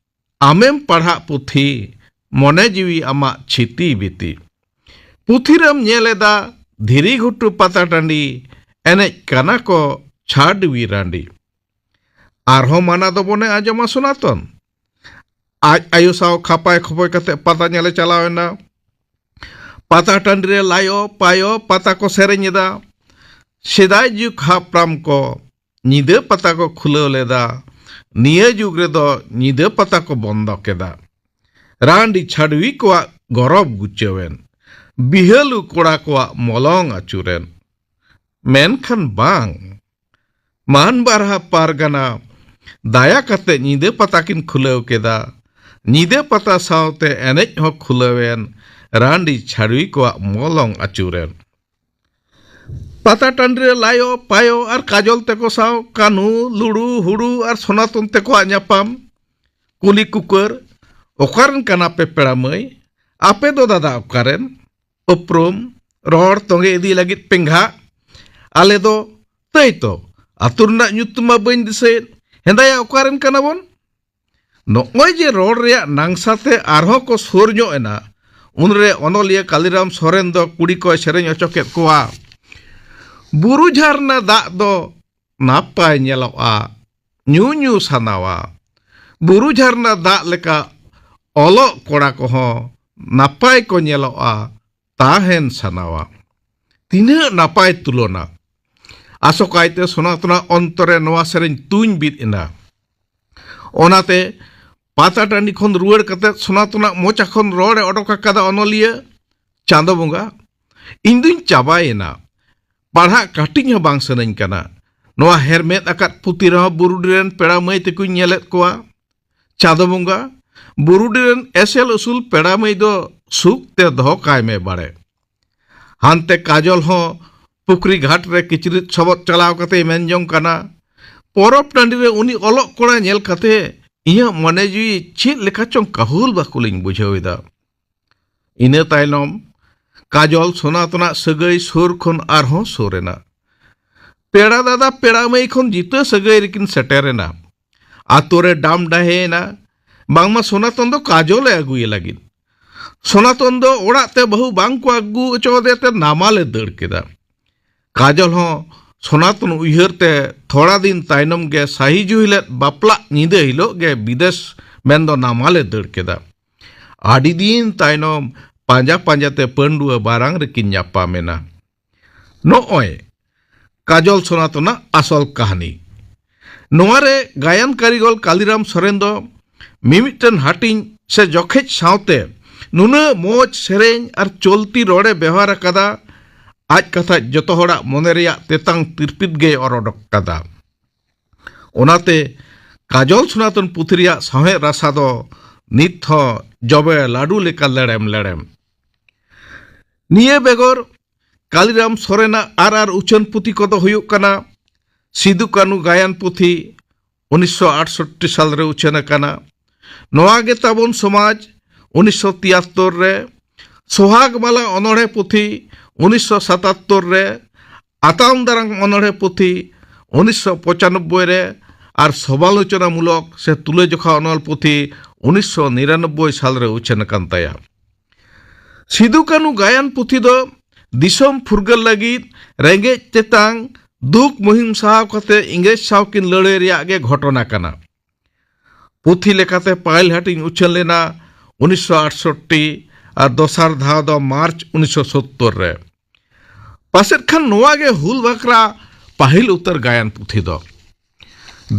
ᱟᱢᱮᱢ ᱯᱟᱲᱦᱟᱜ ᱯᱩᱛᱷᱤ, ᱢᱚᱱᱮ ᱡᱤᱣᱤ ᱟᱢᱟᱜ ᱪᱷᱤᱛᱤ ᱵᱤᱛᱤ᱾ ᱯᱩᱛᱷᱤ ᱨᱮᱢ ᱧᱮᱞ ᱮᱫᱟ ᱫᱷᱤᱨᱤ ᱜᱷᱩᱴᱩ ᱯᱟᱛᱟ ᱴᱟᱺᱰᱤ, ᱮᱱᱮᱡ ᱠᱟᱱᱟ ᱠᱚ ᱪᱷᱟᱰᱣᱤ ᱨᱟᱺᱰᱤ᱾ ᱟᱨᱦᱚᱸ ᱢᱟᱱᱟ ᱫᱚ ᱵᱚᱱᱮ ᱟᱸᱡᱚᱢᱟ ᱥᱚᱱᱟᱛᱚᱱ᱾ ᱟᱡ ᱟᱭᱳ ᱥᱟᱶ ᱠᱷᱟᱯᱟᱭ ᱠᱷᱚᱯᱚᱭ ᱠᱟᱛᱮ ᱯᱟᱛᱟ ᱧᱮᱞᱮ ᱪᱟᱞᱟᱣ ᱮᱱᱟ᱾ ᱯᱟᱛᱟ ᱴᱟᱺᱰᱤ ᱨᱮ ᱞᱟᱭᱚ ᱯᱟᱭᱚ ᱯᱟᱛᱟ ᱠᱚ ᱥᱮᱨᱮᱧ ᱮᱫᱟ᱾ ᱥᱮᱫᱟᱭ ᱡᱩᱜᱽ ᱦᱟᱯᱲᱟᱢ ᱠᱚ ᱧᱤᱫᱟᱹ ᱯᱟᱛᱟ ᱠᱚ ᱠᱷᱩᱞᱟᱹᱣ ᱞᱮᱫᱟ᱾ ᱱᱤᱭᱟᱹ ᱡᱩᱜᱽ ᱨᱮᱫᱚ ᱧᱤᱫᱟᱹ ᱯᱟᱛᱟ ᱠᱚ ᱵᱚᱱᱫᱚ ᱠᱮᱫᱟ᱾ ᱨᱟᱺᱰᱤ ᱪᱷᱟᱰᱣᱤ ᱠᱚᱣᱟᱜ ᱜᱚᱨᱚᱵ ᱜᱩᱪᱟᱹᱣᱮᱱ, ᱵᱤᱦᱟᱹᱞᱩ ᱠᱚᱲᱟ ᱠᱚᱣᱟᱜ ᱢᱚᱞᱚᱝ ᱟᱹᱪᱩᱨᱮᱱ᱾ ᱢᱮᱱᱠᱷᱟᱱ ᱵᱟᱝ, ᱢᱟᱱ ᱵᱟᱨᱦᱟ ᱯᱟᱨᱜᱟᱱᱟ ᱫᱟᱭᱟ ᱠᱟᱛᱮ ᱧᱤᱫᱟᱹ ᱯᱟᱛᱟ ᱠᱤᱱ ᱠᱷᱩᱞᱟᱹᱣ ᱠᱮᱫᱟ᱾ ᱧᱤᱫᱟᱹ ᱯᱟᱛᱟ ᱥᱟᱶᱛᱮ ᱮᱱᱮᱡ ᱦᱚᱸ ᱠᱷᱩᱞᱟᱹᱣᱮᱱ, ᱨᱟᱺᱰᱤ ᱪᱷᱟᱰᱣᱤ ᱠᱚᱣᱟᱜ ᱢᱚᱞᱚᱝ ᱟᱹᱪᱩᱨᱮᱱ᱾ ᱯᱟᱛᱟ ᱴᱟᱺᱰᱤ ᱨᱮ ᱞᱟᱭᱚ ᱯᱟᱭᱚ ᱟᱨ ᱠᱟᱡᱚᱞ ᱛᱮᱠᱚ ᱥᱟᱶ ᱠᱟᱹᱱᱦᱩ, ᱞᱩᱲᱩ, ᱦᱩᱲᱩ ᱟᱨ ᱥᱚᱱᱟᱛᱚᱱ ᱛᱮᱠᱚᱣᱟᱜ ᱧᱟᱯᱟᱢ᱾ ᱠᱩᱞᱤ ᱠᱩᱠᱟᱹᱨ, ᱚᱠᱟᱨᱮᱱ ᱠᱟᱱᱟ ᱯᱮ ᱯᱮᱲᱟ ᱢᱟᱹᱭ? ᱟᱯᱮ ᱫᱚ ᱫᱟᱫᱟ ᱚᱠᱟᱨᱮᱱ? ᱩᱯᱨᱩᱢ, ᱨᱚᱲ ᱛᱚᱸᱜᱮ ᱤᱫᱤ ᱞᱟᱹᱜᱤᱫ ᱯᱮᱸᱜᱷᱟᱜ᱾ ᱟᱞᱮ ᱫᱚ ᱛᱟᱹᱭ ᱛᱚ, ᱟᱹᱛᱩ ᱨᱮᱱᱟᱜ ᱧᱩᱛᱩᱢ ᱢᱟ ᱵᱟᱹᱧ ᱫᱤᱥᱟᱹᱭᱮᱫ᱾ ᱦᱮᱸᱫᱟᱭᱟ, ᱚᱠᱟᱨᱮᱱ ᱠᱟᱱᱟ ᱵᱚᱱ? ᱱᱚᱜᱼᱚᱭ ᱡᱮ ᱨᱚᱲ ᱨᱮᱭᱟᱜ ᱱᱟᱝᱥᱟ ᱛᱮ ᱟᱨᱦᱚᱸ ᱠᱚ ᱥᱩᱨ ᱧᱚᱜ ᱮᱱᱟ, ᱩᱱᱨᱮ ᱚᱱᱚᱞᱤᱭᱟᱹ ᱠᱟᱞᱤᱨᱟᱢ ᱥᱚᱨᱮᱱ ᱫᱚ ᱠᱩᱲᱤ ᱠᱚᱭ ᱥᱮᱨᱮᱧ ᱚᱪᱚ ᱠᱮᱫ ᱠᱚᱣᱟ᱾ ᱵᱩᱨᱩ ᱡᱷᱟᱨᱱᱟ ᱫᱟᱜ ᱫᱚ ᱱᱟᱯᱟᱭ ᱧᱮᱞᱚᱜᱼᱟ, ᱧᱩ ᱧᱩ ᱥᱟᱱᱟᱣᱟ᱾ ᱵᱩᱨᱩ ᱡᱷᱟᱨᱱᱟ ᱫᱟᱜ ᱞᱮᱠᱟ ᱚᱞᱚᱜ ᱠᱚᱲᱟ ᱠᱚᱦᱚᱸ ᱱᱟᱯᱟᱭ ᱠᱚ ᱧᱮᱞᱚᱜᱼᱟ, ᱛᱟᱦᱮᱱ ᱥᱟᱱᱟᱣᱟ᱾ ᱛᱤᱱᱟᱹᱜ ᱱᱟᱯᱟᱭ ᱛᱩᱞᱚᱱᱟ! ᱟᱥᱚᱠᱟᱭᱛᱮ ᱥᱚᱱᱟᱛᱚᱱᱟᱜ ᱚᱱᱛᱚᱨ ᱨᱮ ᱱᱚᱣᱟ ᱥᱮᱨᱮᱧ ᱛᱩᱧ ᱵᱤᱫ ᱮᱱᱟ᱾ ᱚᱱᱟᱛᱮ ᱯᱟᱛᱟ ᱴᱟᱺᱰᱤ ᱠᱷᱚᱱ ᱨᱩᱣᱟᱹᱲ ᱠᱟᱛᱮ ᱥᱚᱱᱟᱛᱚᱱᱟᱜ ᱢᱚᱪᱟ ᱠᱷᱚᱱ ᱨᱚᱲ ᱮ ᱚᱰᱚᱠ ᱟᱠᱟᱫᱟ ᱚᱱᱚᱞᱤᱭᱟᱹ, ᱪᱟᱸᱫᱚ ᱵᱚᱸᱜᱟ, ᱤᱧ ᱫᱩᱧ ᱪᱟᱵᱟᱭᱮᱱᱟ᱾ ᱯᱟᱲᱦᱟᱜ ᱠᱟᱹᱴᱤᱡ ᱦᱚᱸ ᱵᱟᱝ ᱥᱟᱱᱟᱧ ᱠᱟᱱᱟ᱾ ᱱᱚᱣᱟ ᱦᱮᱨᱢᱮᱫ ᱟᱠᱟᱫ ᱯᱩᱛᱷᱤ ᱨᱮᱦᱚᱸ ᱵᱩᱨᱩᱰᱤ ᱨᱮᱱ ᱯᱮᱲᱟ ᱢᱟᱹᱭ ᱛᱟᱠᱚᱧ ᱧᱮᱞᱮᱫ ᱠᱚᱣᱟ᱾ ᱪᱟᱸᱫᱚ ᱵᱚᱸᱜᱟ, ᱵᱩᱨᱩᱰᱤ ᱨᱮᱱ ᱮᱥᱮᱞ ᱩᱥᱩᱞ ᱯᱮᱲᱟ ᱢᱟᱹᱭ ᱫᱚ ᱥᱩᱠ ᱛᱮ ᱫᱚᱦᱚ ᱠᱟᱭ ᱢᱮ ᱵᱟᱲᱮ᱾ ᱦᱟᱱᱛᱮ ᱠᱟᱡᱚᱞ ᱦᱚᱸ ᱯᱩᱠᱷᱨᱤ ᱜᱷᱟᱴ ᱨᱮ ᱠᱤᱪᱨᱤᱡ ᱥᱚᱵᱚᱫ ᱪᱟᱞᱟᱣ ᱠᱟᱛᱮᱭ ᱢᱮᱱ ᱡᱚᱝ ᱠᱟᱱᱟ, ᱯᱚᱨᱚᱵᱽ ᱴᱟᱺᱰᱤ ᱨᱮ ᱩᱱᱤ ᱚᱞᱚᱜ ᱠᱚᱲᱟ ᱧᱮᱞ ᱠᱟᱛᱮ ᱤᱧᱟᱹᱜ ᱢᱚᱱᱮ ᱡᱤᱣᱤ ᱪᱮᱫ ᱞᱮᱠᱟ ᱪᱚᱝ ᱠᱟᱹᱦᱩᱞ ᱵᱟᱹᱠᱩᱞᱤᱧ ᱵᱩᱡᱷᱟᱹᱣ ᱮᱫᱟ᱾ ᱤᱱᱟᱹ ᱛᱟᱭᱱᱚᱢ ᱠᱟᱡᱚᱞ ᱥᱚᱱᱟᱛᱚᱱᱟᱜ ᱥᱟᱹᱜᱟᱹᱭ ᱥᱩᱨ ᱠᱷᱚᱱ ᱟᱨᱦᱚᱸ ᱥᱩᱨ ᱮᱱᱟ᱾ ᱯᱮᱲᱟ ᱫᱟᱫᱟ ᱯᱮᱲᱟ ᱢᱟᱹᱭ ᱠᱷᱚᱱ ᱡᱤᱛᱟᱹ ᱥᱟᱹᱜᱟᱹᱭ ᱨᱮᱠᱤᱱ ᱥᱮᱴᱮᱨ ᱮᱱᱟ᱾ ᱟᱛᱳ ᱨᱮ ᱰᱟᱢ ᱰᱟᱦᱮ ᱮᱱᱟ᱾ ᱵᱟᱝᱢᱟ ᱥᱚᱱᱟᱛᱚᱱ ᱫᱚ ᱠᱟᱡᱚᱞ ᱮ ᱟᱹᱜᱩᱭᱮ ᱞᱟᱹᱜᱤᱫ᱾ ᱥᱚᱱᱟᱛᱚᱱ ᱫᱚ ᱚᱲᱟᱜ ᱛᱮ ᱵᱟᱹᱦᱩ ᱵᱟᱝ ᱠᱚ ᱟᱹᱜᱩ ᱦᱚᱪᱚ ᱟᱫᱮ ᱛᱮ ᱱᱟᱢᱟᱞ ᱮ ᱫᱟᱹᱲ ᱠᱮᱫᱟ᱾ ᱠᱟᱡᱚᱞ ᱦᱚᱸ ᱥᱚᱱᱟᱛᱚᱱ ᱩᱭᱦᱟᱹᱨ ᱛᱮ ᱛᱷᱚᱲᱟ ᱫᱤᱱ ᱛᱟᱭᱱᱚᱢ ᱜᱮ ᱥᱟᱦᱤ ᱡᱩᱦᱤ ᱞᱮᱫ ᱵᱟᱯᱞᱟᱜ ᱧᱤᱫᱟᱹ ᱦᱤᱞᱳᱜ ᱜᱮ ᱵᱤᱫᱮᱥ ᱢᱮᱱᱫᱚ ᱱᱟᱢᱟᱞ ᱮ ᱫᱟᱹᱲ ᱠᱮᱫᱟ᱾ ᱟᱹᱰᱤ ᱫᱤᱱ ᱛᱟᱭᱱᱚᱢ ᱯᱟᱸᱡᱟ ᱯᱟᱸᱡᱟ ᱛᱮ ᱯᱟᱹᱱᱰᱩᱣᱟᱹ ᱵᱟᱨᱟᱝ ᱨᱮᱠᱤᱱ ᱧᱟᱯᱟᱢ ᱮᱱᱟ᱾ ᱱᱚᱜᱼᱚᱭ ᱠᱟᱡᱚᱞ ᱥᱚᱱᱟᱛᱚᱱᱟᱜ ᱟᱥᱚᱞ ᱠᱟᱹᱦᱱᱤ᱾ ᱱᱚᱣᱟ ᱨᱮ ᱜᱟᱭᱟᱱ ᱠᱟᱹᱨᱤᱜᱚᱞ ᱠᱟᱞᱤᱨᱟᱢ ᱥᱚᱨᱮᱱ ᱫᱚ ᱢᱤᱢᱤᱫᱴᱮᱱ ᱦᱟᱹᱴᱤᱧ ᱥᱮ ᱡᱚᱠᱷᱮᱡ ᱥᱟᱶᱛᱮ ᱱᱩᱱᱟᱹᱜ ᱢᱚᱡᱽ ᱥᱮᱨᱮᱧ ᱟᱨ ᱪᱚᱞᱛᱤ ᱨᱚᱲᱮ ᱵᱮᱣᱦᱟᱨ ᱟᱠᱟᱫᱟ, ᱟᱡ ᱠᱟᱛᱷᱟ ᱡᱚᱛᱚ ᱦᱚᱲᱟᱜ ᱢᱚᱱᱮ ᱨᱮᱭᱟᱜ ᱛᱮᱛᱟᱝ ᱛᱤᱨᱯᱤᱛ ᱜᱮᱭ ᱚᱨ ᱚᱰᱚᱠ ᱠᱟᱫᱟ᱾ ᱚᱱᱟᱛᱮ ᱠᱟᱡᱚᱞ ᱥᱚᱱᱟᱛᱚᱱ ᱯᱩᱛᱷᱤ ᱨᱮᱭᱟᱜ ᱥᱟᱶᱦᱮᱫ ᱨᱟᱥᱟ ᱫᱚ ᱱᱤᱛ ᱦᱚᱸ ᱡᱚᱵᱮ ᱞᱟᱹᱰᱩ ᱞᱮᱠᱟ ᱞᱮᱲᱮᱢ ᱞᱮᱲᱮᱢ᱾ ᱱᱤᱭᱟᱹ ᱵᱮᱜᱚᱨ ᱠᱟᱞᱤᱨᱟᱢ ᱥᱚᱨᱮᱱᱟᱜ ᱟᱨ ᱟᱨ ᱩᱪᱷᱟᱹᱱ ᱯᱩᱛᱷᱤ ᱠᱚᱫᱚ ᱦᱩᱭᱩᱜ ᱠᱟᱱᱟ ᱥᱤᱫᱩ ᱠᱟᱹᱱᱩ ᱜᱟᱭᱟᱱ ᱯᱩᱛᱷᱤ, ᱩᱱᱤᱥᱥᱚ ᱟᱴᱥᱚᱴᱴᱤ ᱥᱟᱞ ᱨᱮ ᱩᱪᱷᱟᱹᱱ ᱟᱠᱟᱱᱟ᱾ ᱱᱚᱣᱟ ᱜᱮ ᱛᱟᱵᱚᱱ ᱥᱚᱢᱟᱡᱽ, ᱩᱱᱤᱥᱥᱚ ᱛᱤᱭᱟᱛᱛᱚᱨ ᱨᱮ᱾ ᱥᱚᱦᱟᱜᱽ ᱢᱟᱞᱟ ᱚᱱᱚᱬᱦᱮ ᱯᱩᱛᱷᱤ, ᱩᱱᱤᱥᱥᱚ ᱥᱟᱛᱟᱛᱛᱚᱨ ᱨᱮ᱾ ᱟᱛᱟᱝ ᱫᱟᱨᱟᱢ ᱚᱱᱚᱬᱦᱮ ᱯᱩᱛᱷᱤ, ᱩᱱᱤᱥᱥᱚ ᱯᱚᱸᱪᱟᱱᱚᱵᱵᱳᱭ ᱨᱮ᱾ ᱟᱨ ᱥᱚᱢᱟᱞᱳᱪᱚᱱᱟ ᱢᱩᱞᱚᱠ ᱥᱮ ᱛᱩᱞᱟᱹᱡᱚᱠᱷᱟ ᱚᱱᱚᱞ ᱯᱩᱛᱷᱤ ᱩᱱᱤᱥᱥᱚ ᱱᱤᱨᱟᱱᱚᱵᱵᱳᱭ ᱥᱟᱞ ᱨᱮ ᱩᱪᱷᱟᱹᱱ ᱟᱠᱟᱱ ᱛᱟᱭᱟ᱾ ᱥᱤᱫᱩ ᱠᱟᱹᱱᱩ ᱜᱟᱭᱟᱱ ᱯᱩᱛᱷᱤ ᱫᱚ ᱫᱤᱥᱚᱢ ᱯᱷᱩᱨᱜᱟᱹᱞ ᱞᱟᱹᱜᱤᱫ ᱨᱮᱸᱜᱮᱡ ᱛᱮᱛᱟᱝ ᱫᱩᱠ ᱢᱩᱦᱤᱢ ᱥᱟᱦᱟᱣ ᱠᱟᱛᱮ ᱤᱝᱨᱮᱡᱽ ᱥᱟᱶ ᱠᱤᱱ ᱞᱟᱹᱲᱦᱟᱹᱭ ᱨᱮᱭᱟᱜ ᱜᱮ ᱜᱷᱚᱴᱚᱱᱟ ᱠᱟᱱᱟ᱾ ᱯᱩᱛᱷᱤ ᱞᱮᱠᱟᱛᱮ ᱯᱟᱹᱦᱤᱞ ᱦᱟᱹᱴᱤᱧ ᱩᱪᱷᱟᱹᱱ ᱞᱮᱱᱟ ᱩᱱᱤᱥᱥᱚ ᱟᱴᱥᱚᱴᱴᱤ ᱟᱨ ᱫᱚᱥᱟᱨ ᱫᱷᱟᱣ ᱫᱚ ᱢᱟᱨᱪ ᱩᱱᱤᱥᱥᱚ ᱥᱳᱛᱛᱳᱨ ᱨᱮ᱾ ᱯᱟᱥᱮᱫ ᱠᱷᱟᱱ ᱱᱚᱣᱟ ᱜᱮ ᱦᱩᱞ ᱵᱟᱠᱷᱨᱟ ᱯᱟᱹᱦᱤᱞ ᱩᱛᱟᱹᱨ ᱜᱟᱭᱟᱱ ᱯᱩᱛᱷᱤ ᱫᱚ᱾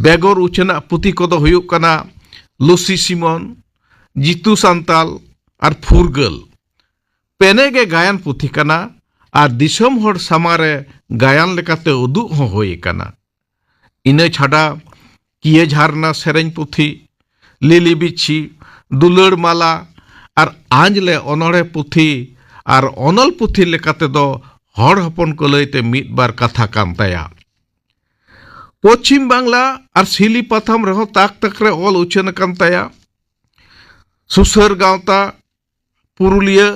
ᱵᱮᱜᱚᱨ ᱩᱪᱷᱟᱹᱱᱟᱜ ᱯᱩᱛᱷᱤ ᱠᱚᱫᱚ ᱦᱩᱭᱩᱜ ᱠᱟᱱᱟ ᱞᱩᱥᱤ ᱥᱤᱢᱚᱱ, ᱡᱤᱛᱩ ᱥᱟᱱᱛᱟᱞ ᱟᱨ ᱯᱷᱩᱨᱜᱟᱹᱞ᱾ ᱯᱮᱱᱮ ᱜᱮ ᱜᱟᱭᱟᱱ ᱯᱩᱛᱷᱤ ᱠᱟᱱᱟ ᱟᱨ ᱫᱤᱥᱚᱢ ᱦᱚᱲ ᱥᱟᱢᱟᱝ ᱨᱮ ᱜᱟᱭᱟᱱ ᱞᱮᱠᱟᱛᱮ ᱩᱫᱩᱜ ᱦᱚᱸ ᱦᱩᱭ ᱟᱠᱟᱱᱟ᱾ ᱤᱱᱟᱹ ᱪᱷᱟᱰᱟ ᱠᱤᱭᱟᱹ ᱡᱷᱟᱨᱱᱟ ᱥᱮᱨᱮᱧ ᱯᱩᱛᱷᱤ, ᱞᱤᱞᱤ ᱵᱤᱪᱷᱤ, ᱫᱩᱞᱟᱹᱲ ᱢᱟᱞᱟ ᱟᱨ ᱟᱸᱡᱽᱞᱮ ᱚᱱᱚᱬᱦᱮ ᱯᱩᱛᱷᱤ ᱟᱨ ᱚᱱᱚᱞ ᱯᱩᱛᱷᱤ ᱞᱮᱠᱟᱛᱮ ᱫᱚ ᱦᱚᱲ ᱦᱚᱯᱚᱱ ᱠᱚ ᱞᱟᱹᱭᱛᱮ ᱢᱤᱫ ᱵᱟᱨ ᱠᱟᱛᱷᱟ ᱠᱟᱱ ᱛᱟᱭᱟ᱾ ᱯᱚᱪᱷᱤᱢ ᱵᱟᱝᱞᱟ ᱟᱨ ᱥᱤᱞᱤ ᱯᱟᱛᱷᱟᱢ ᱨᱮᱦᱚᱸ ᱛᱟᱠ ᱛᱟᱠ ᱨᱮ ᱚᱞ ᱩᱪᱷᱟᱹᱱ ᱟᱠᱟᱱ ᱛᱟᱭᱟ᱾ ᱥᱩᱥᱟᱹᱨ ᱜᱟᱶᱛᱟ ᱯᱩᱨᱩᱞᱤᱭᱟᱹ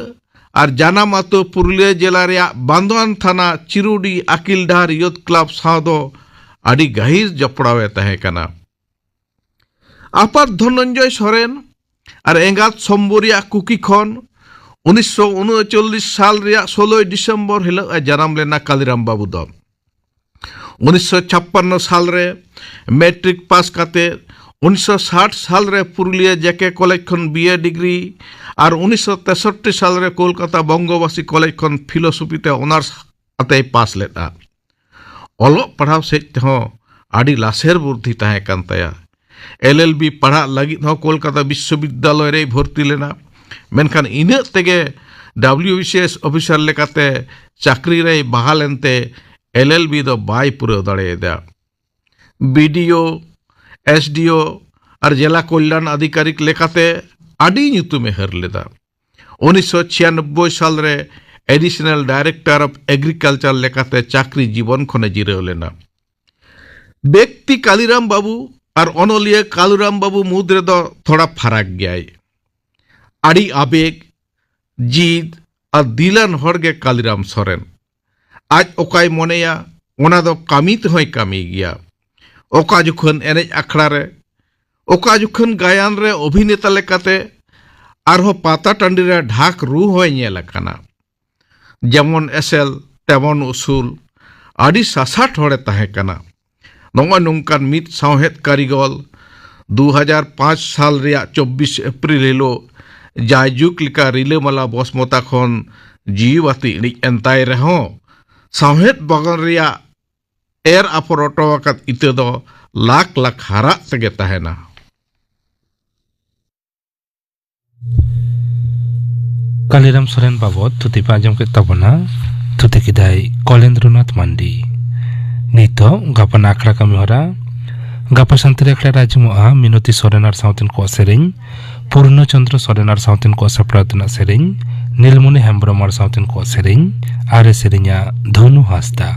ᱟᱨ ᱡᱟᱱᱟᱢ ᱟᱹᱛᱩ ᱯᱩᱨᱩᱞᱤᱭᱟᱹ ᱡᱮᱞᱟ ᱨᱮᱭᱟᱜ ᱵᱟᱱᱫᱳᱣᱟᱱ ᱛᱷᱟᱱᱟ ᱪᱤᱨᱩᱰᱤ ᱟᱹᱠᱤᱞ ᱰᱟᱦᱟᱨ ᱭᱩᱛᱷ ᱠᱞᱟᱵᱽ ᱥᱟᱶ ᱫᱚ ᱟᱹᱰᱤ ᱜᱟᱹᱦᱤᱨ ᱡᱚᱯᱲᱟᱣ ᱮ ᱛᱟᱦᱮᱸ ᱠᱟᱱᱟ᱾ ᱟᱯᱟᱛ ᱫᱷᱚᱱᱚᱱᱡᱚᱭ ᱥᱚᱨᱮᱱ ᱟᱨ ᱮᱸᱜᱟᱛ ᱥᱚᱢᱵᱚᱨᱤᱭᱟ ᱠᱩᱠᱤ ᱠᱷᱚᱱ ᱩᱱᱤᱥᱥᱚ ᱩᱱᱩᱪᱚᱞᱞᱤᱥ ᱥᱟᱞ ᱨᱮᱭᱟᱜ ᱥᱳᱞᱳᱭ ᱰᱤᱥᱮᱢᱵᱚᱨ ᱦᱤᱞᱳᱜ ᱮ ᱡᱟᱱᱟᱢ ᱞᱮᱱᱟ ᱠᱟᱞᱤᱨᱟᱢ ᱵᱟᱹᱵᱩ ᱫᱚ᱾ ᱩᱱᱤᱥᱥᱚ ᱪᱷᱟᱯᱯᱟᱱᱱᱚ ᱥᱟᱞ ᱨᱮ ᱢᱮᱴᱨᱤᱠ ᱯᱟᱥ ᱠᱟᱛᱮ ᱩᱱᱤᱥᱥᱚ ᱥᱟᱴ ᱥᱟᱞ ᱨᱮ ᱯᱩᱨᱩᱞᱤᱭᱟᱹ ᱡᱮᱠᱮ ᱠᱚᱞᱮᱡᱽ ᱠᱷᱚᱱ ᱵᱤ ᱮ ᱰᱤᱜᱽᱨᱤ ᱟᱨ ᱩᱱᱤᱥᱥᱚ ᱛᱮᱥᱚᱴᱴᱤ ᱥᱟᱞ ᱨᱮ ᱠᱳᱞᱠᱟᱛᱟ ᱵᱚᱝᱜᱚᱵᱟᱥᱤ ᱠᱚᱞᱮᱡᱽ ᱠᱷᱚᱱ ᱯᱷᱤᱞᱳᱥᱚᱯᱷᱤ ᱛᱮ ᱚᱱᱟᱨᱥ ᱟᱛᱮᱭ ᱯᱟᱥ ᱞᱮᱫᱼᱟ᱾ ᱚᱞᱚᱜ ᱯᱟᱲᱦᱟᱣ ᱥᱮᱫ ᱛᱮᱦᱚᱸ ᱟᱹᱰᱤ ᱞᱟᱥᱮᱨ ᱵᱩᱨᱫᱷᱤ ᱛᱟᱦᱮᱸ ᱠᱟᱱ ᱛᱟᱭᱟ᱾ ᱮᱞ ᱮᱞ ᱵᱤ ᱯᱟᱲᱦᱟᱜ ᱞᱟᱹᱜᱤᱫ ᱦᱚᱸ ᱠᱳᱞᱠᱟᱛᱟ ᱵᱤᱥᱥᱚᱵᱤᱫᱽᱫᱟᱞᱚᱭ ᱨᱮᱭ ᱵᱷᱚᱨᱛᱤ ᱞᱮᱱᱟ᱾ ᱢᱮᱱᱠᱷᱟᱱ ᱤᱱᱟᱹᱜ ᱛᱮᱜᱮ W B C S officer ᱞᱮᱠᱟᱛᱮ ᱪᱟᱹᱠᱨᱤ ᱨᱮᱭ ᱵᱟᱦᱟᱞ ᱮᱱᱛᱮ ᱮᱞ ᱮᱞ ᱵᱤ ᱫᱚ ᱵᱟᱭ ᱯᱩᱨᱟᱹᱣ ᱫᱟᱲᱮᱭᱟᱫᱟ᱾ ᱵᱤ ᱰᱤ ᱳ, ᱮᱥ ᱰᱤ ᱳ ᱟᱨ ᱡᱮᱞᱟ ᱠᱚᱞᱭᱟᱱ ᱟᱫᱷᱤᱠᱟᱨᱤᱠ ᱞᱮᱠᱟᱛᱮ ᱟᱹᱰᱤ ᱧᱩᱛᱩᱢᱮ ᱦᱟᱹᱨ ᱞᱮᱫᱟ᱾ ᱩᱱᱤᱥᱥᱚ ᱪᱷᱤᱭᱟᱱᱚᱵᱵᱳᱭ ᱥᱟᱞ ᱨᱮ Additional Director of Agriculture ᱞᱮᱠᱟᱛᱮ ᱪᱟᱹᱠᱨᱤ ᱡᱤᱵᱚᱱ ᱠᱷᱚᱱᱮ ᱡᱤᱨᱟᱹᱣ ᱞᱮᱱᱟ᱾ ᱵᱮᱠᱛᱤ ᱠᱟᱞᱤᱨᱟᱢ ᱵᱟᱹᱵᱩ ᱟᱨ ᱚᱱᱚᱞᱤᱭᱟᱹ ᱠᱟᱞᱩᱨᱟᱢ ᱵᱟᱹᱵᱩ ᱢᱩᱫᱽ ᱨᱮᱫᱚ ᱛᱷᱚᱲᱟ ᱯᱷᱟᱨᱟᱠ ᱜᱮᱭᱟᱭ᱾ ᱟᱹᱰᱤ ᱟᱵᱮᱜᱽ, ᱡᱤᱫ ᱟᱨ ᱫᱤᱞᱟᱱ ᱦᱚᱲ ᱜᱮ ᱠᱟᱞᱤᱨᱟᱢ ᱥᱚᱨᱮᱱ᱾ ᱟᱡ ᱚᱠᱟᱭ ᱢᱚᱱᱮᱭᱟ, ᱚᱱᱟ ᱫᱚ ᱠᱟᱹᱢᱤ ᱛᱮᱦᱚᱸᱭ ᱠᱟᱹᱢᱤ ᱜᱮᱭᱟ᱾ ᱚᱠᱟ ᱡᱚᱠᱷᱚᱱ ᱮᱱᱮᱡ ᱟᱠᱷᱲᱟ ᱨᱮ, ᱚᱠᱟ ᱡᱚᱠᱷᱚᱱ ᱜᱟᱭᱟᱱ ᱨᱮ ᱚᱵᱷᱤᱱᱮᱛᱟ ᱞᱮᱠᱟᱛᱮ, ᱟᱨᱦᱚᱸ ᱯᱟᱛᱟ ᱴᱟᱺᱰᱤ ᱨᱮ ᱰᱷᱟᱠ ᱨᱩ ᱦᱚᱸᱭ ᱧᱮᱞ ᱟᱠᱟᱱᱟ᱾ ᱡᱮᱢᱚᱱ ᱮᱥᱮᱞ, ᱛᱮᱢᱚᱱ ᱩᱥᱩᱞ, ᱟᱹᱰᱤ ᱥᱟᱥᱟᱴ ᱦᱚᱲᱮ ᱛᱟᱦᱮᱸ ᱠᱟᱱᱟ᱾ ᱱᱚᱜᱼᱚᱭ ᱱᱚᱝᱠᱟᱱ ᱢᱤᱫ ᱥᱟᱶᱦᱮᱫ ᱠᱟᱹᱨᱤᱜᱚᱞ ᱫᱩ ᱦᱟᱡᱟᱨ ᱯᱟᱸᱪ ᱥᱟᱞ ᱨᱮᱭᱟᱜ ᱪᱚᱵᱵᱤᱥ ᱮᱯᱨᱤᱞ ᱦᱤᱞᱳᱜ ᱡᱟᱭᱡᱩᱜᱽ ᱞᱮᱠᱟ ᱨᱤᱞᱟᱹᱢᱟᱞᱟ ᱵᱚᱥᱢᱚᱛᱟ ᱠᱷᱚᱱ ᱡᱤᱣᱤ ᱵᱟᱹᱛᱤ ᱤᱬᱤᱡ ᱮᱱ ᱛᱟᱭ ᱨᱮᱦᱚᱸ, ᱥᱟᱶᱦᱮᱫ ᱵᱟᱜᱟᱱ ᱨᱮᱭᱟᱜ ᱮᱨ ᱟᱯᱷᱚᱨ ᱦᱚᱴᱚ ᱟᱠᱟᱫ ᱤᱛᱟᱹ ᱫᱚ ᱞᱟᱠᱷ ᱞᱟᱠᱷ ᱦᱟᱨᱟᱜ ᱛᱮᱜᱮ ᱛᱟᱦᱮᱱᱟ᱾ ᱠᱟᱞᱤᱨᱟᱢ ᱥᱚᱨᱮᱱ ᱵᱟᱵᱚᱫ ᱛᱷᱩᱛᱤ ᱯᱮ ᱟᱸᱡᱚᱢ ᱠᱮᱫ ᱛᱟᱵᱚᱱᱟ᱾ ᱛᱷᱩᱛᱤ ᱠᱮᱫᱟᱭ ᱠᱚᱞᱮᱱᱫᱨᱚᱱᱟᱛᱷ ᱢᱟᱱᱰᱤ᱾ ᱱᱤᱛᱚᱜ ᱜᱟᱯᱟᱱ ᱟᱠᱷᱲᱟ ᱠᱟᱹᱢᱤ ᱦᱚᱨᱟ᱾ ᱜᱟᱯᱟ ᱥᱟᱱᱛᱟᱲᱤ ᱟᱠᱷᱲᱟ ᱨᱮ ᱟᱸᱡᱚᱢᱚᱜᱼᱟ ᱢᱤᱱᱚᱛᱤ ᱥᱚᱨᱮᱱ ᱟᱨ ᱥᱟᱶᱛᱮᱱ ᱠᱚᱣᱟᱜ ᱥᱮᱨᱮᱧ, ᱯᱩᱨᱱᱚ ᱪᱚᱱᱫᱨᱚ ᱥᱚᱨᱮᱱ ᱟᱨ ᱥᱟᱶᱛᱮᱱ ᱠᱚᱣᱟᱜ ᱥᱟᱯᱲᱟᱣ ᱛᱮᱱᱟᱜ ᱥᱮᱨᱮᱧ, ᱱᱤᱞᱢᱚᱱᱤ ᱦᱮᱢᱵᱨᱚᱢ ᱟᱨ ᱥᱟᱶᱛᱮᱱ ᱠᱚᱣᱟᱜ ᱥᱮᱨᱮᱧ, ᱟᱨ ᱮ ᱥᱮᱨᱮᱧᱟ ᱫᱷᱚᱱᱩ ᱦᱟᱸᱥᱫᱟ᱾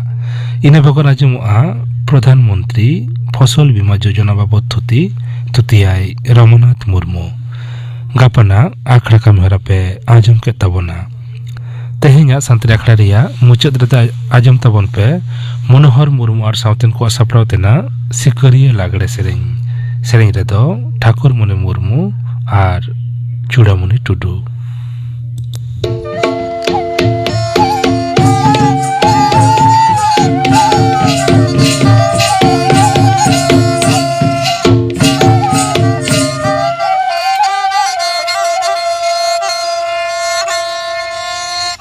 ᱤᱱᱟᱹ ᱵᱮᱜᱚᱨ ᱟᱸᱡᱚᱢᱚᱜᱼᱟ ᱯᱨᱚᱫᱷᱟᱱ ᱢᱚᱱᱛᱨᱤ ᱯᱷᱚᱥᱚᱞ ᱵᱤᱢᱟ ᱡᱳᱡᱚᱱᱟ ᱵᱟᱵᱚᱫ ᱛᱷᱩᱛᱤ, ᱛᱷᱩᱛᱤᱭᱟᱭ ᱨᱚᱢᱚᱱᱟᱛᱷ ᱢᱩᱨᱢᱩ᱾ ᱜᱟᱯᱟᱱᱟᱜ ᱟᱠᱷᱲᱟ ᱠᱟᱹᱢᱤ ᱦᱚᱨᱟ ᱯᱮ ᱟᱸᱡᱚᱢ ᱠᱮᱫ ᱛᱟᱵᱚᱱᱟ᱾ ᱛᱮᱦᱮᱧᱟᱜ ᱥᱟᱱᱛᱟᱲᱤ ᱟᱠᱷᱲᱟ ᱨᱮᱭᱟᱜ ᱢᱩᱪᱟᱹᱫ ᱨᱮᱫᱚ ᱟᱸᱡᱚᱢ ᱛᱟᱵᱚᱱ ᱯᱮ ᱢᱚᱱᱳᱦᱚᱨ ᱢᱩᱨᱢᱩ ᱟᱨ ᱥᱟᱶᱛᱮᱱ ᱠᱚᱣᱟᱜ ᱥᱟᱯᱲᱟᱣ ᱛᱮᱱᱟᱜ ᱥᱤᱠᱟᱹᱨᱤᱭᱟᱹ ᱞᱟᱜᱽᱲᱮ ᱥᱮᱨᱮᱧ᱾ ᱥᱮᱨᱮᱧ ᱨᱮᱫᱚ ᱴᱷᱟᱹᱠᱩᱨᱢᱚᱱᱤ ᱢᱩᱨᱢᱩ ᱟᱨ ᱪᱩᱲᱟᱢᱚᱱᱤ ᱴᱩᱰᱩ᱾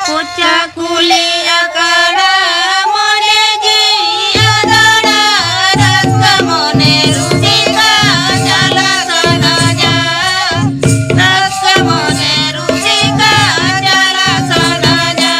ᱠᱚᱪᱟ ᱠᱩᱞᱤ ᱟᱠᱟᱱᱟ ᱢᱚᱱᱮ ᱡᱤᱣᱤ ᱟᱫᱟᱲᱟ, ᱨᱟᱹᱥᱠᱟᱹ ᱢᱚᱱᱮ ᱨᱩᱥᱤᱠᱟ ᱪᱟᱞᱟ ᱥᱟᱱᱟᱧᱟ, ᱨᱟᱹᱥᱠᱟᱹ ᱢᱚᱱᱮ ᱨᱩᱥᱤᱠᱟ ᱪᱟᱞᱟ ᱥᱟᱱᱟᱧᱟ᱾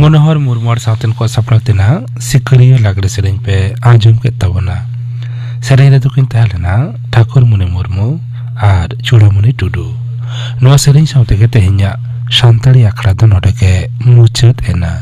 ᱢᱚᱱᱳᱦᱚᱨ ᱢᱩᱨᱢᱩ ᱟᱨ ᱥᱟᱶᱛᱮᱱ ᱠᱚᱣᱟᱜ ᱥᱟᱯᱲᱟᱣ ᱛᱮᱱᱟᱜ ᱥᱤᱠᱟᱹᱨᱤᱭᱟᱹ ᱞᱟᱜᱽᱲᱮ ᱥᱮᱨᱮᱧ ᱯᱮ ᱟᱸᱡᱚᱢ ᱠᱮᱫ ᱛᱟᱵᱚᱱᱟ᱾ ᱥᱮᱨᱮᱧ ᱨᱮᱫᱚ ᱠᱤᱱ ᱛᱟᱦᱮᱸ ᱞᱮᱱᱟ ᱴᱷᱟᱹᱠᱩᱨ ᱢᱩᱱᱤ ᱢᱩᱨᱢᱩ ᱟᱨ ᱪᱩᱲᱟᱢᱩᱱᱤ ᱴᱩᱰᱩ᱾ ᱱᱚᱣᱟ ᱥᱮᱨᱮᱧ ᱥᱟᱶ ᱛᱮᱜᱮ ᱛᱮᱦᱮᱧᱟᱜ ᱥᱟᱱᱛᱟᱲᱤ ᱟᱠᱷᱲᱟ ᱫᱚ ᱱᱚᱰᱮ ᱜᱮ ᱢᱩᱪᱟᱹᱫ ᱮᱱᱟ᱾